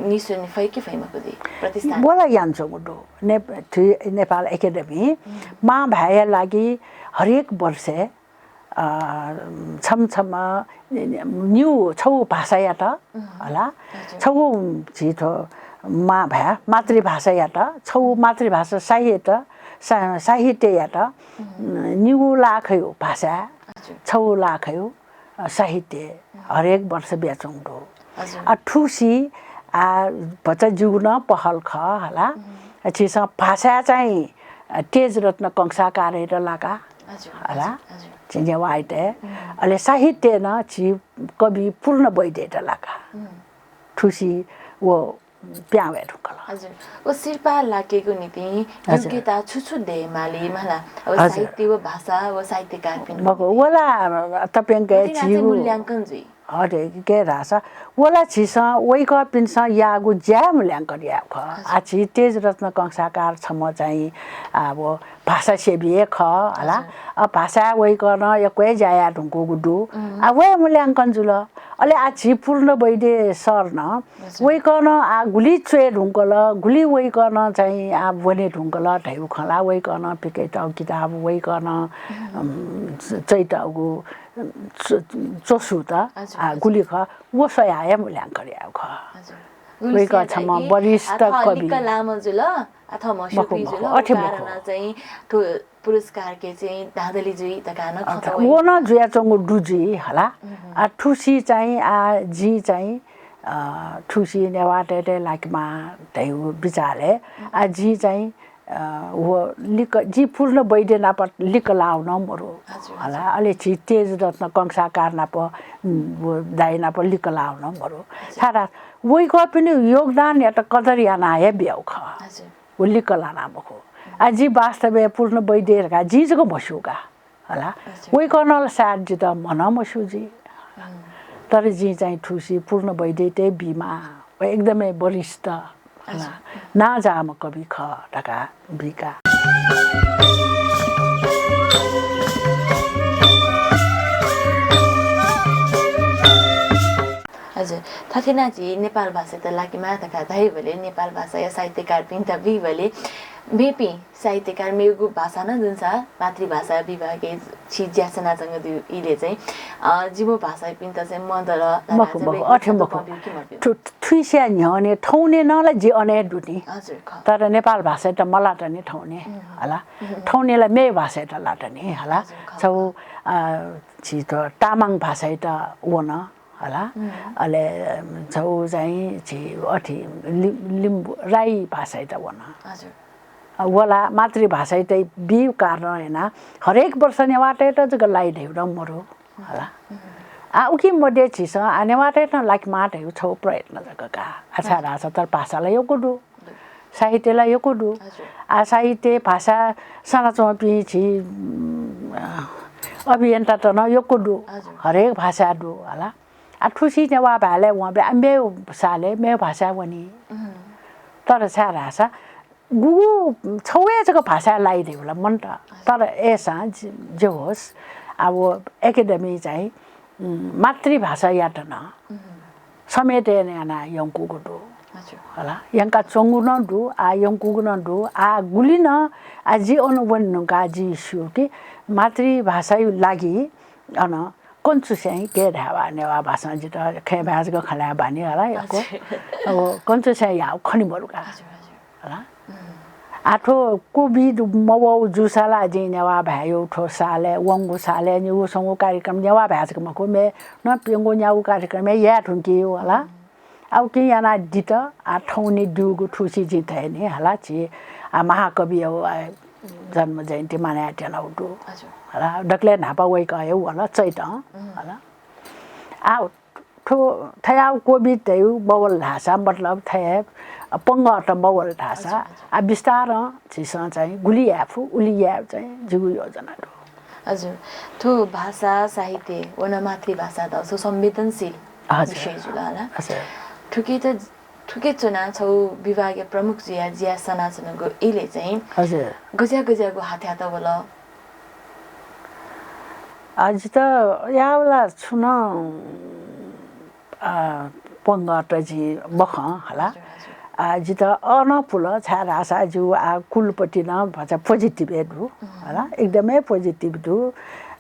निस्वने फइ कि फइ मखु झी प्रतिष्ठान? व ला यानाच्वंगु दु। ने-, थुइ नेपाल एकेडेमी, उम्। मां भाय्‌या लागि हरेक वर्ष अ, छम्ह छम्ह निगू छगू भाषायात, उम्, होला, हजुर। छगू झी थ्व मां भाय् मातृभाषायात, छगू मातृभाषा साहित्य, सा-, साहित्ययात, उम्। निगू लाखयु भाषा, हजुर। छगू लाखयु, अ, साहित्य हरेक वर्ष बियाच्वंगु दु। हजुर। आ, थुसी, आ, भचा जिगु नं पहल खः, होला। उम्। झीसं भाषा चाहिँ, अ, तेजरत्न कंसाकारयात लाका, हजुर, होला। हजुर, हजुर। झी नेवाःयात। उम्। अले साहित्य नं झी कवि पूर्ण वैद्ययात लाका। उम्। थुसी व प्यां वये धुंकल। हजुर। व सिरपाः लाकेगु निंतिं हजुर। योग्यता छु छु दयेमाली मला? अब हजुर। साहित्य व भाषा व साहित्यकारपिं मखु, व ला तप्यंक मतिना चाहिँ झीगु मूल्यांकन जुइ। अथे के धाःसा, व ला झीसं वय्कःपिन्सं याःगु ज्याया मूल्यांकन यायेगु खः। हजुर। आ, झी तेजरत्न कंसाकार छम्ह चाहिँ, आ, व भाषासेवी हे खः, हला। हजुर। अ, भाषा वय्कलं यक्व हे ज्या याये धुंकूगु दु। उम्। आ, व हे मूल्यांकन जुल। अले आ, झी पूर्ण वैद्य सरं हजुर। वय्कलं आ गुलि च्वये धुंकल, गुलि वय्कलं चाहिँ आ ब्वने धुंकल धयागु खँ ला वय्कलं पिकयातःगु किताब, वय्कलं, उम्। उम्, च-, च्वयातःगु, उम्, च्व-, च्वसुत, हजुर, आ, हजुर। गुलि खः, व स्वयाः हे मूल्यांकन यायेगु खः। हजुर। वय्कः गुलिसिया छम्ह दाइके वरिष्ठ आ, थः कवि। लिक्क लाःम्ह जुल, आ, थः मखु, मस्यूपिं मखु, जुल, अथे व मखु। कारणं चाहिँ थ्व पुरस्कारके चाहिँ धाँधली जुइ धकाः नं खँ त अथे, वइ। व नं जुयाच्वंगु दु जुइ हला। उम्। आ, थुसी चाहिँ, आ, जिं चाहिँ, अ, थुसी नेवाःतय्त लाकेमाः धयागु बिचालय्, उम्। आ, जिं चाहिँ, अ, व लिक्क, जि पूर्ण वैद्य नाप लिक्क लाःगु नं मरु हजुर, हला। हजुर। अले झी तेजरत्न कंसाकार नाप, उम्, व दाइ नाप लिक्क लाःगु नं मरु। हजुर। छाय्धाःसा वय्कःपिनि योगदानयात कदर यानाः हे बियागु खः। हजुर। व लिक्क लाना मखु। आ, जि वास्तवय् पूर्ण वैद्य धकाः जिं जक म्हस्यू का, हला। अच्छा। वय्कलं ला सायद जितः म्हनं मस्यू जुइ। हम्म। तर जिं चाहिँ थुसी पूर्ण वैद्ययात हे बीमाः। व एकदमै वरिष्ठ, हला। अच्छा। नांजाःम्ह कवि खः धकाः बीका। हजुर, थथे नं झी नेपाल भाषायात लाकेमाः धकाः धाइबलय्, नेपाल भाषाया साहित्यकारपिन्त बीबलय्, मेपिं साहित्यकार मेगु भाषा नं जुन्सा मातृभाषा विभागय् झी ज्या सनाच्वंगु दु इलय् चाहिँ, अ, जिमु भाषापिन्त चाहिँ मदल धकाः मखु, चाहिँ मखु, वय्कलं अथे मखु। छातो ब्यूगु कि मब्यू? थु-, थुइस्या न्ह्यःने थौंने नं ला जि अन हे दु नि। हजुर, खः। तर नेपाल भाषायात मलात नि थौंने, हम्म। हला। हम्म। थौंने ला मेगु भाषायात लात नि, हला। हजुर, खः, छगू, खः। अ, झी त तामाङ भाषायात वन। हला। हम्म। अले छगू चाहिँ झी अथे लि-, लिम्बू राई भाषायात वन। हजुर। अ, व ला मातृभाषायात बीगु कारणं यानाः हरेक वर्ष नेवाःतय्त जक लाइ धयागु नं मरु। हला। हम्म। आ, उकी मध्ये झीसं आ नेवाःतय्त लाकेमाः धयागु छगू प्रयत्न जक का। आ, छाय्धाःसा तर भाषा ला यक्व दु। साहित्य ला यक्व दु। हजुर। आ, साहित्य, भाषा सनाच्वंपिं झी, उम्, अभियन्तात नं यक्व दु। हजुर। हरेक भाषा दु, हला। आ, थुसी नेवाः भाय् लय् वंबलय्, आ, मेगु सालय् मेगु भाषाय् वनी। उम्। तर छाय्धाःसा गुगु छगू हे जक भाषाय् लाइ धयागु ला मन्त। हजुर। तर अय्सां जे, जे होस्, आ, व एकेडेमी चाहिँ उम्, मातृभाषायात नं उम्। समेत याना यंकूगु दु। हजुर। हला, यंकाच्वंगु नं दु, आ यंकूगु नं दु, आ गुलि नं, आ जि अन वने धुंकाः जिं स्यू कि मातृभाषाया लागि अन कन्चुस्याइँ गय् धायेबा नेवाः भाषां जितः खँय् भाय् जक खँ ल्हायेबा नि हला यक्व। हजुर। अब कन्चुस्याइँ याः खने मरु का। हजुर, हजुर। हला। उम्। आ, थ्व कोभिड मवः जूसा ला जिं नेवाः भाय्‌या थ्व सालय्, वंगु सालय् निगू स्वंगू कार्यक्रम नेवाः भाय् जक मखु, मेगु नं प्यंगू न्यागू कार्यक्रम हे याये धुंकी हला। उम्। आ, उकिं यानाः दित, आ, थौंने दुगु थुसी जिं धया नि हला, झी, आ, महाकविया, आ, जन्म जयन्ती मानय् यानातयागु दु। हजुर। हला, दकलय् न्हापा वय्‌कः हे वल, चैतं, उम्। हला। आ, थ्व थज्याःगु कोभिड धयागु मवल धाःसा, मतलब थथे पंगःत मवल धाःसा, हजुर, हजुर। आ, बिस्तारं झीसं चाहिँ गुलि याये फु, उलि याये चाहिँ जिगु योजना दु। हजुर, थ्व भाषा, साहित्य व नं मातृभाषा धाःसा संवेदनशील हजुर। विषय जुल हला। हजुर। थुकित, थुके च्वनाः छगू विभागया प्रमुख जुयाः ज्या सनाच्वनागु इलय् चाहिँ हजुर। गज्याः गज्याःगु हाथ्यात वल? आ, जितः याःबलय् छुं नं, आ, पंगःत जि मखं हला। हजुर, हजुर। आ, जितः अन पुल छाय् धाःसा जिगु आ कुलपति नं भचा positive हे दु हला, एकदमै positive दु।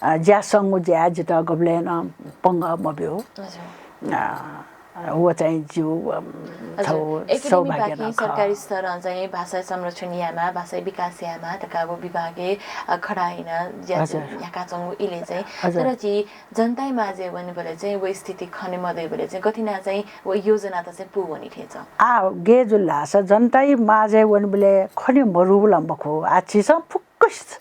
अ, ज्यासंगु ज्याय् जितः गबलें नं पंगः मब्यू। हजुर। अ, व चाहिँ जिगु, अ, हजुर। छगू एकेडेमी सौभाग्य पाखें नं खः। सरकारी स्तरं चाहिँ भाषा संरक्षण यायेमाः, भाषा विकास यायेमाः धकाः व विभागय्, अ, खडा याना ज्या हजुर। न्ह्याकाच्वंगु इलय् चाहिँ। हजुर। तर झी जनताया माझय् वनेबलय् चाहिँ व स्थिति खने मदयेबलय् चाहिँ गथे याना चाहिँ व योजनात चाहिँ पूवनी थें च्वं। आ, गय् जुल धाःसा जनताया माझय् वनेबलय् खने मरुगु ला मखु। आ, झीसं फुक्क स-,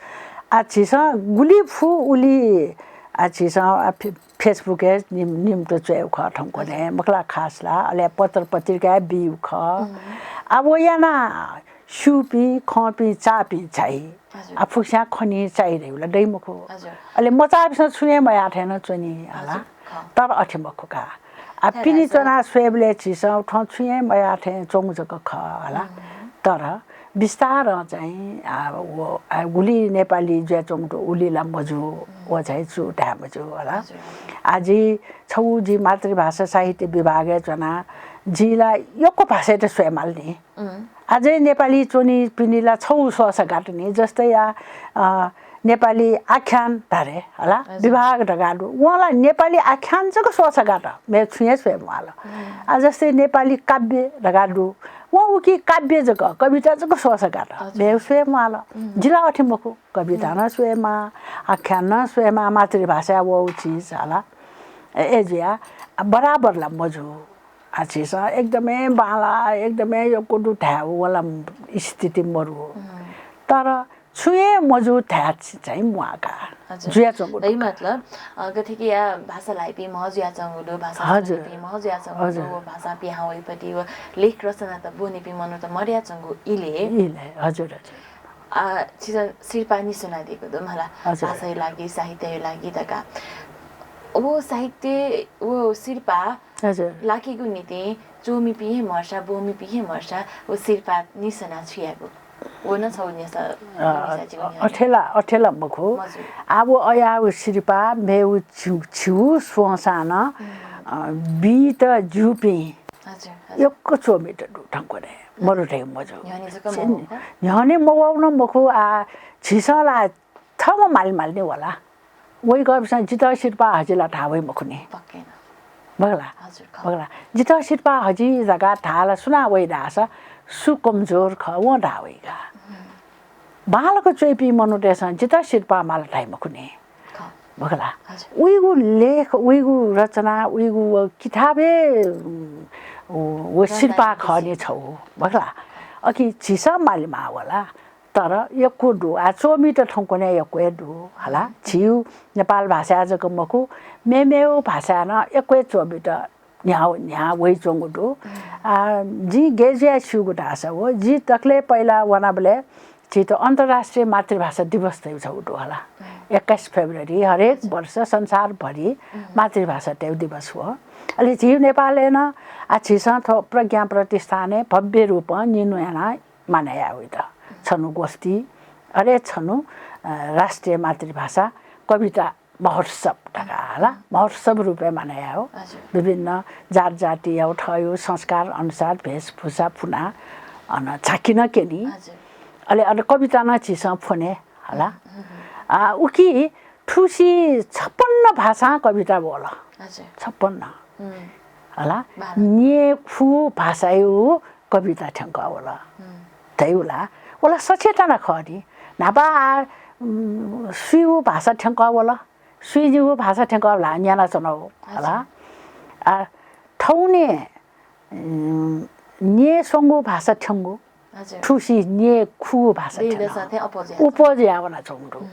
आ, झीसं गुलि फु उलि, आ, झीसं, आ, फे-, Facebook-य् निम-, निम्तो च्वयेगु खः थौंकन्हय्, मखु ला खास ला, अले पत्र पत्रिकाय् बीगु खः। आ, व याना स्यूपिं, खंपिं, चाःपिं चाइ। हजुर। आ, फुक्कसियां खनी चाइ धइगु ला दइ मखु। हजुर। अले मचाःपिन्सं छुं हे मयाः थें नं च्वनी हला। हजुर, खः। तर अथे मखु का। आ, पिने च्वनाः स्वयेबलय् झीसं थौं छुं हे मयाः थें च्वंगु जक खः हला। तर बिस्तारं चाहिँ, आ, व, आ, गुलि नेपाली जुयाच्वंगु दु, उलि ला मजू, व चाहिँ छु धाये मजू हला। हजुर। आ, जि छगू जि मातृभाषा साहित्य विभागय् च्वना, जि ला यक्व भाषायात स्वयेमाल नि। अझै नेपाली च्वनीपिनि ला छगू स्वःसा गात नि, जस्तै या, अ, नेपाली आख्यान धारे हला, हजुर। विभाग धकाः दु। वं ला नेपाली आख्यान जक स्वःसा गात, मेगु छुं हे स्वये म्वाल। आ, जस्तै नेपाली काव्य धकाः दु, वं उकी काव्य जक, कविता जक स्वःसा गात, हजुर। मेगु स्वये म्वाल। जि ला अथे मखु, कविता नं स्वयेमा, आख्यान नं स्वयेमा, मातृभाषा वःगु चिज हला। ए, ए जुया, बराबर ला मजू। आ, झीसं एकदमै बांला, एकदमै यक्व दु धायेगु व ला स्थिति मरु। तर छुं हे मजू धाये चाहिँ म्वाः का। हजुर। जुयाच्वंगु दु। मतलब, अ, गथे कि या भाषा ल्हाइपिं म्ह जुयाच्वंगु दु, भाषा हजुर। ल्हाइपिं म्ह जुयाच्वंगु दु, हजुर। व भाषा पिहां वइपति व लेख रचनात ब्वनीपिं मनूत मदयाच्वंगु इले। इले, हजुर, हजुर। आ, छिसं सिरपाः निस्वनादीगु दु मला, हजुर। भाषाया लागि, साहित्यया लागि धकाः। व साहित्य, व सिरपाः हजुर। लाकेगु निंतिं च्वमिपिं हे म्हर्सा, ब्वमिपिं हे म्हर्सा, व सिरपाः निस्वना छु यायेगु? व नं छगू न्ह्यसः अ, अ, अथे ला, अथे ला मखु। हजुर। आ, व अयागु सिरपाः मेगु छि-, छिगु स्वंसां नं, अ, बीत ज्यूपिं हजुर, हजुर। यक्व च्वमित दु थौंकन्हय्, मरु धइगु मजू। न्ह्यःने जक मवःगु। न्ह्यःने मवःगु नं मखु, आ, झीसं ला थःम्हं माले माले नि वला। वय्कःपिन्सं जितः सिरपाः हजि ला धाः वइ मखु नि। पक्कै नं। बगला। हजुर, खः। बगला। जितः सिरपाः हजि धकाः धाः ला सुनां वइ धाःसा सु कमजोर खः वं धाः वइ का। बांलाक च्वइपिं मनूतय्सं जितः सिरपाः माल धाइ मखु नि। खः। बगला। हजुर। उइगु लेख, उइगु रचना, उइगु व किताब हे, व, व सिरपाः खः नि छगू। बगला। अकिं झीसं माले माः वला। तर यक्व दु, आ, च्वमित थौंकन्हय् यक्व हे दु हला। झीगु नेपाल भाषाय् जक मखु, मेमेगु भाषाय् नं यक्व हे च्वमित न्ह्याः, न्ह्याः वइच्वंगु दु। आ, जिं गय् जुयाः स्यूगु धाःसा व, जि दकलय् पहिला वनाबलय् झीत अन्तर्राष्ट्रिय मातृभाषा दिवस धइगु छगू दु हला। एक्काइस फेब्रुअरी हरेक वर्ष संसारभरि मातृभाषा धइगु दिवस हो। अले झी नेपालय् नं, आ, झीसं थ्व प्रज्ञा प्रतिष्ठानय् भव्य रूपं निन्हु यानाः मानय् याः वइत। छन्हु गोष्ठी, अले छन्हु, अ, राष्ट्रिय मातृभाषा कविता महोत्सव धकाः हला, महोत्सव रूपय् मानय् याः हो। हजुर। विभिन्न जात जातिया थःगु संस्कार अनुसार भेषभूषा पुनाः अन झाँकि नं क्यनी। हजुर। अले अन कविता नं झीसं फ्वने हला। आ, उकी थुसी छप्पन्न भाषां कविता वल। हजुर। छप्पन्न। हला, न्येखु भाषायु कविता थ्यंकः वल। धइगु ला, व ला सच्छि तना खः नि। न्हापा आ, उम्, स्वीगु भाषा थ्यंकः वल। स्वीनिगु भाषा थ्यंकः वल न्यानाच्वनागु हला। आ, थौने, उम्, न्येस्वंगु भाषा थ्यंगु। हजुर। थुसी न्येखु भाषा थ्यन। उपज यावनाच्वंगु दु।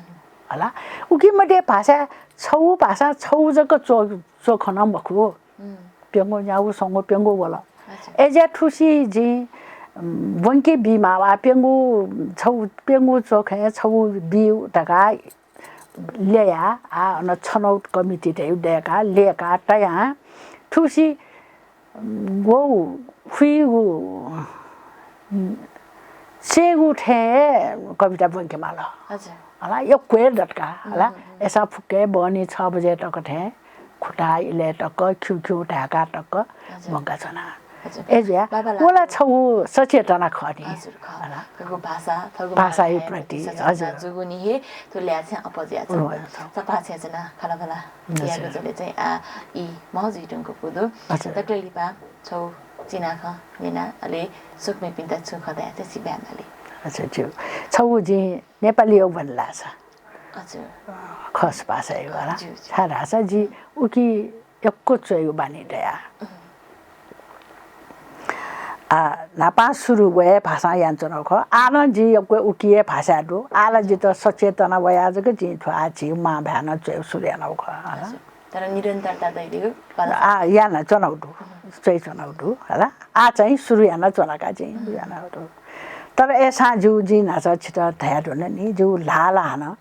हला। उकी मध्ये भाषा छगू भाषा छगू जक च्व-, च्वखन मखु। प्यंगू न्यागू स्वंगू प्यंगू वल। अच्छा। अय्‌जुया थुसी जिं, उम्, ब्वंके बीमाः वा प्यंगू छगू, प्यंगू च्वखँय् छगू बी धकाः ल्यया, आ, अन छनौट कमिटी धयागु दय्‌का, ल्यय्‌का तयां थुसी, उम्, ग्वउ, खुइगु, उम्, सेगु थें हे कविता ब्वंके माल। अच्छा। हला, यक्व हे दत का, हला। अय्‌सां फुक्क हे बहनी छ बजे तक थें खुता इलय् तक, खिउखिउ धाय्‌का तक ब्वंकाच्वना। हजुर। ए जुया, बाबा व ला लाग्यो। छगू सचेतना खः नि। हजुर, खः। होला। थःगु भाषा, थःगु भाषाया मां प्रति, प्रति सचेतना हजुर। जूगुलिं हे थ्व ल्याः चाहिँ अप्वः जुयाच्वंगु। हजुर। सफा छेँ च्वना खँल्हाबल्हा हजुर। यायेगु जूगुलिं चाहिँ आ, ई महत्व जुइधुंकूगु दु। हजुर। दकलय् लिपा छगू चिनाखँ न्यना, अले स्वकुमिपिन्त छुं खँ धयाः चाहिँ सिबय् यानाले। हजुर, ज्यू। छगू जिं नेपाली यक्व ब्वने लासा। हजुर। खस भाषा हे होला। ज्यू, ज्यू। छाय् धाःसा जि उकी यक्व च्वयेगु बानी दया। उम्। आ, न्हापां सुरु व हे भाषां यानाच्वनागु खः। आः नं जि यक्व उकी हे भाषाय् दु। आः ला जितः सचेतना वयाः जक जिं थ्व आः झी मां भाय् नं च्वयेगु सुरु यानागु खः। हजुर। तर निरन्तरता दइदियो, आ, यानाच्वनागु दु। च्वयाच्वनागु दु, होला। आः चाहिँ सुरु यानाच्वना का जिं, उम्। यानागु दु। तर अय्सां ज्यू, जिं न्हाचः छितः धयाधुन नि, ज्यू ल्हाः ल्हाः हानं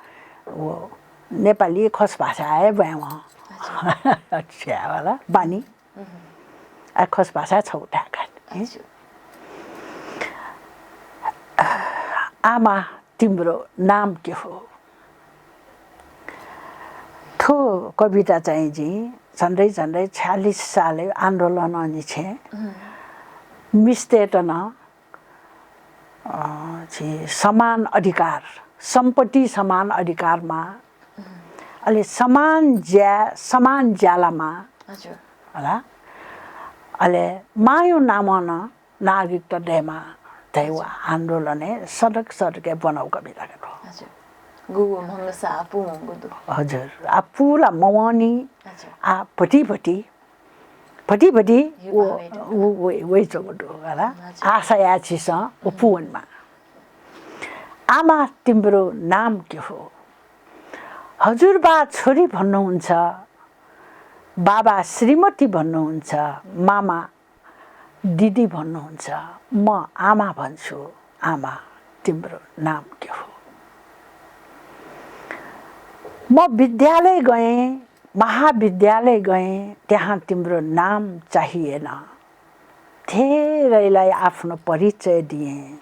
व नेपाली खस भाषाय् हे ब्वयेवं। हजुर। छ्या होला, बानी। उम्। आ, खस भाषाय् छगू धायेका नि। हजुर। आमा, तिम्रो नाम के हो? थ्व कविता चाहिँ जिं झन्डै झन्डै छयालिस सालय् आन्दोलनंनिसें उम्। मिस्तय्त नं, अ, झी समान अधिकार, सम्पत्ति समान अधिकार माः, उम्। अले समान ज्या, समान ज्याला माः, हजुर। होला। अले मांया नामं नं नागरिकता दयेमाः धयागु हजुर। आन्दोलनय् सडक सडकय् ब्वनागु कविता का थ्व। हजुर। गुगु म्हगस आः पूवंगु दु। हजुर। आः पू ला मवंनि। हजुर। आः भति भति, भति भति व, व, व, वइच्वंगु दु, होला। हजुर। आशा याये झीसं व पूवनेमाः। आमा, तिम्रो नाम के हो? हजुरबा छोरी भन्नुहुन्छ, बाबा श्रीमती भन्नुहुन्छ, मामा दिदी भन्नुहुन्छ, म आमा भन्छु। आमा, तिम्रो नाम के हो? म विद्यालय गएँ, महाविद्यालय गएँ, त्यहाँ तिम्रो नाम चाहिएन। धेरैलाई आफ्नो परिचय दिएँ,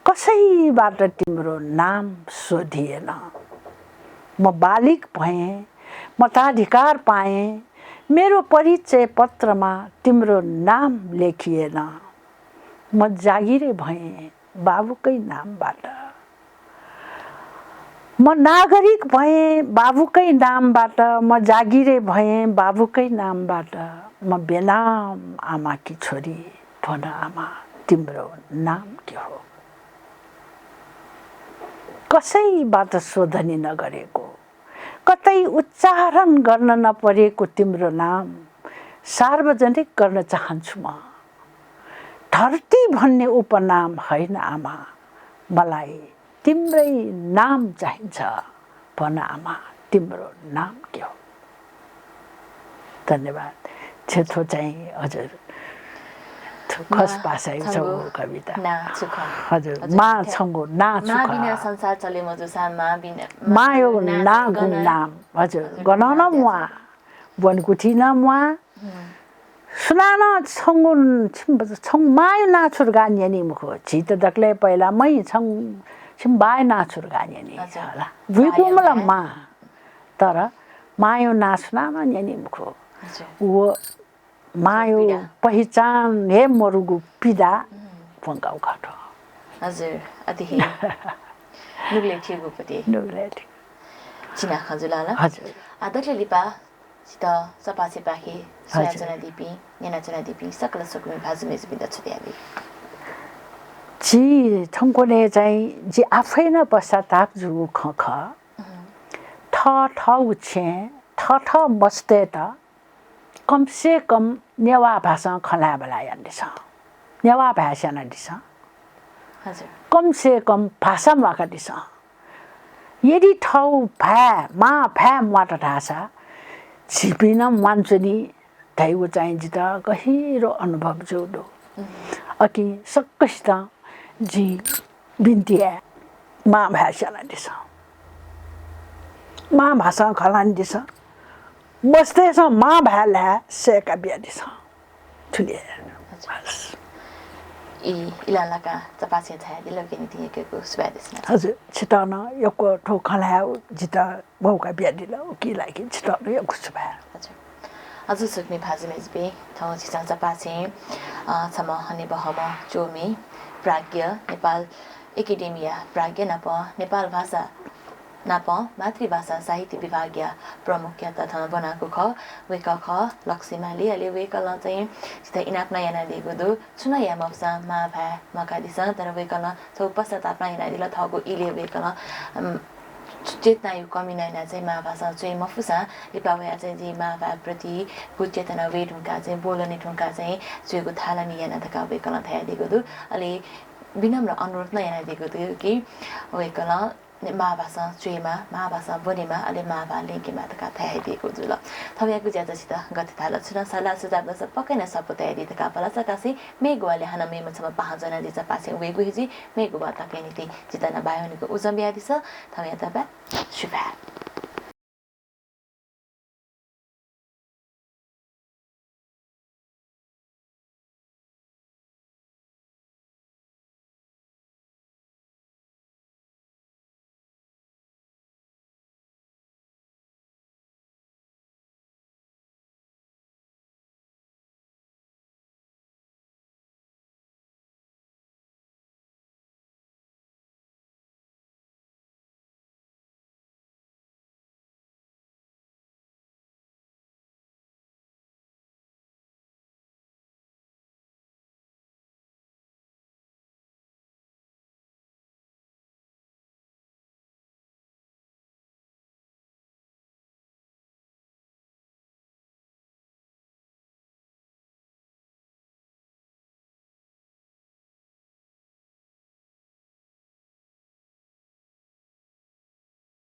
कसैबाट तिम्रो नाम सोधिएन। म बालिग भएँ, मताधिकार पाएँ, मेरो परिचय पत्रमा तिम्रो नाम लेखिएन। म जागिरे भएँ बाबुकै नामबाट। म नागरिक भएँ बाबुकै नामबाट, म जागिरे भएँ बाबुकै नामबाट। म बेनाम आमाकी छोरी, भन आमा, तिम्रो नाम के हो? कसैबाट शोधनी नगरेको, कतै उच्चारण गर्न नपरेको तिम्रो नाम सार्वजनिक गर्न चाहन्छु म। धरती भन्ने उपनाम होइन आमा, मलाई तिम्रै नाम चाहिन्छ। भन आमा, तिम्रो नाम के हो? धन्यवाद। छे थ्व चाहिँ हजुर, थ्व खस मां भाषाय् छंगु छगू कविता। नां छु खः? हजुर, हजुर, मां छंगु नां छु खः? मां बिना संसार चले मजूसा, मां बिना, मांया नां गन, नां, हजुर, गन नं म्वाः, ब्वनेकुथि नं म्वाः। सुनानं छंगु, छिम, छंगु मांया नां छु धकाः न्यनी मखु। झी त दकलय् पहिला मै छंगु, छिम बाया नां छु धकाः न्यनी। हजुर। होला। बुइकूम्ह ला मां, तर मांया नां सुनानं न्यनी मखु। हजुर। व मांया पहिचान हे मरुगु पीडा ब्वंकागु खः थ्व। हजुर, अति हे नुगलय् थीगु पति। नुगलय् थीगु। चिनाखँ जुल ला। हजुर। आ, दकलय् लिपा छितः चपाःछेँपाखे स्वयाच्वनादीपिं, न्यनाच्वनादीपिं सकल स्वकुमि भाजु मय्जुपिन्त छु धयाबी? जि थौंकन्हय् चाहिँ जि आफै नं पश्चाताप जूगु खँ खः। थःथःगु छेँ, थःथः मस्तय्त कम से कम नेवाः भाषां खँ ल्हायेबल्हा यानादिसँ। नेवाः भाय् स्यानादिसँ। हजुर। कम से कम भाषा म्वाकादिसँ। यदि थःगु भाय्, मां भाय् म्वात धाःसा झीपिं नं म्वानाच्वनी धइगु चाहिँ जितः गहिरो अनुभव जूगु दु। अकिं सकसितं जिं बिन्ति याये, मां भाय् स्यानादिसँ। मां भाषां खँ ल्हानादिसँ। मस्तय्सं मां भाय् ल्हाये सय्का बियादिसँ। थुलि हे। हजुर। ई इलालाका चपाःछेँ झायादिल, उकिया निंतिं यक्व यक्व सुभाय् देछाना। हजुर, छितः नं यक्व थ्व खँ ल्हायेगु जितः मौका बियादिल, उकिया लागि छितः नं यक्व सुभाय्। हजुर। हजुर, स्वकुमि भाजु मय्जुपिं, थौं झीसं चपाःछेँ, अ, छम्ह हनेबहःम्ह च्वमि प्राज्ञ, नेपाल एकेडेमिया प्राज्ञ नाप नेपाल भाषा नाप मातृभाषा साहित्य विभागया प्रमुखया तथं ब्वनागु खः। वय्कः खः लक्ष्मी माली। अले वय्कलं चाहिँ जितः इनाप नं यानादीगु दु। छुं नं याये मफुसां मांभाय् म्वाकादिसँ, तर वय्कलं थ्व पश्चाताप नं यानादिल। थःगु इलय् वय्कलं, अम, चेतनाया कमी नं यानाः चाहिँ मांभाषां च्वये मफुसां लिपा वयाः चाहिँ जिं मांभाय् प्रति गु चेतना वये धुंकाः चाहिँ ब्वलने धुंकाः चाहिँ च्वयेगु थालनी याना धकाः वय्कलं धयादीगु दु। अले विनम्र अनुरोध नं यानादीगु दु कि वय्कलं मांभाषां च्वयेमा, मांभाषां ब्वनेमा, अले मांभाय् ल्यंकेमा धकाः धयादीगु जुल। थौंयागु ज्याझ्वः छितः गथे धाल, छुं नं सल्लाह सुझाव दःसा पक्कै नं स्वापू तयादी धकाः भलसा कासें मेगु वालय् हानं मेम्ह छम्ह पाहां ज्वनाः जि पाछें वयेगु हे जुइ। मेगु वाः तकया निंतिं जितः नं बाय् वनेगु उजं बियादिसँ। थौंयात बाय्, सुभाय्।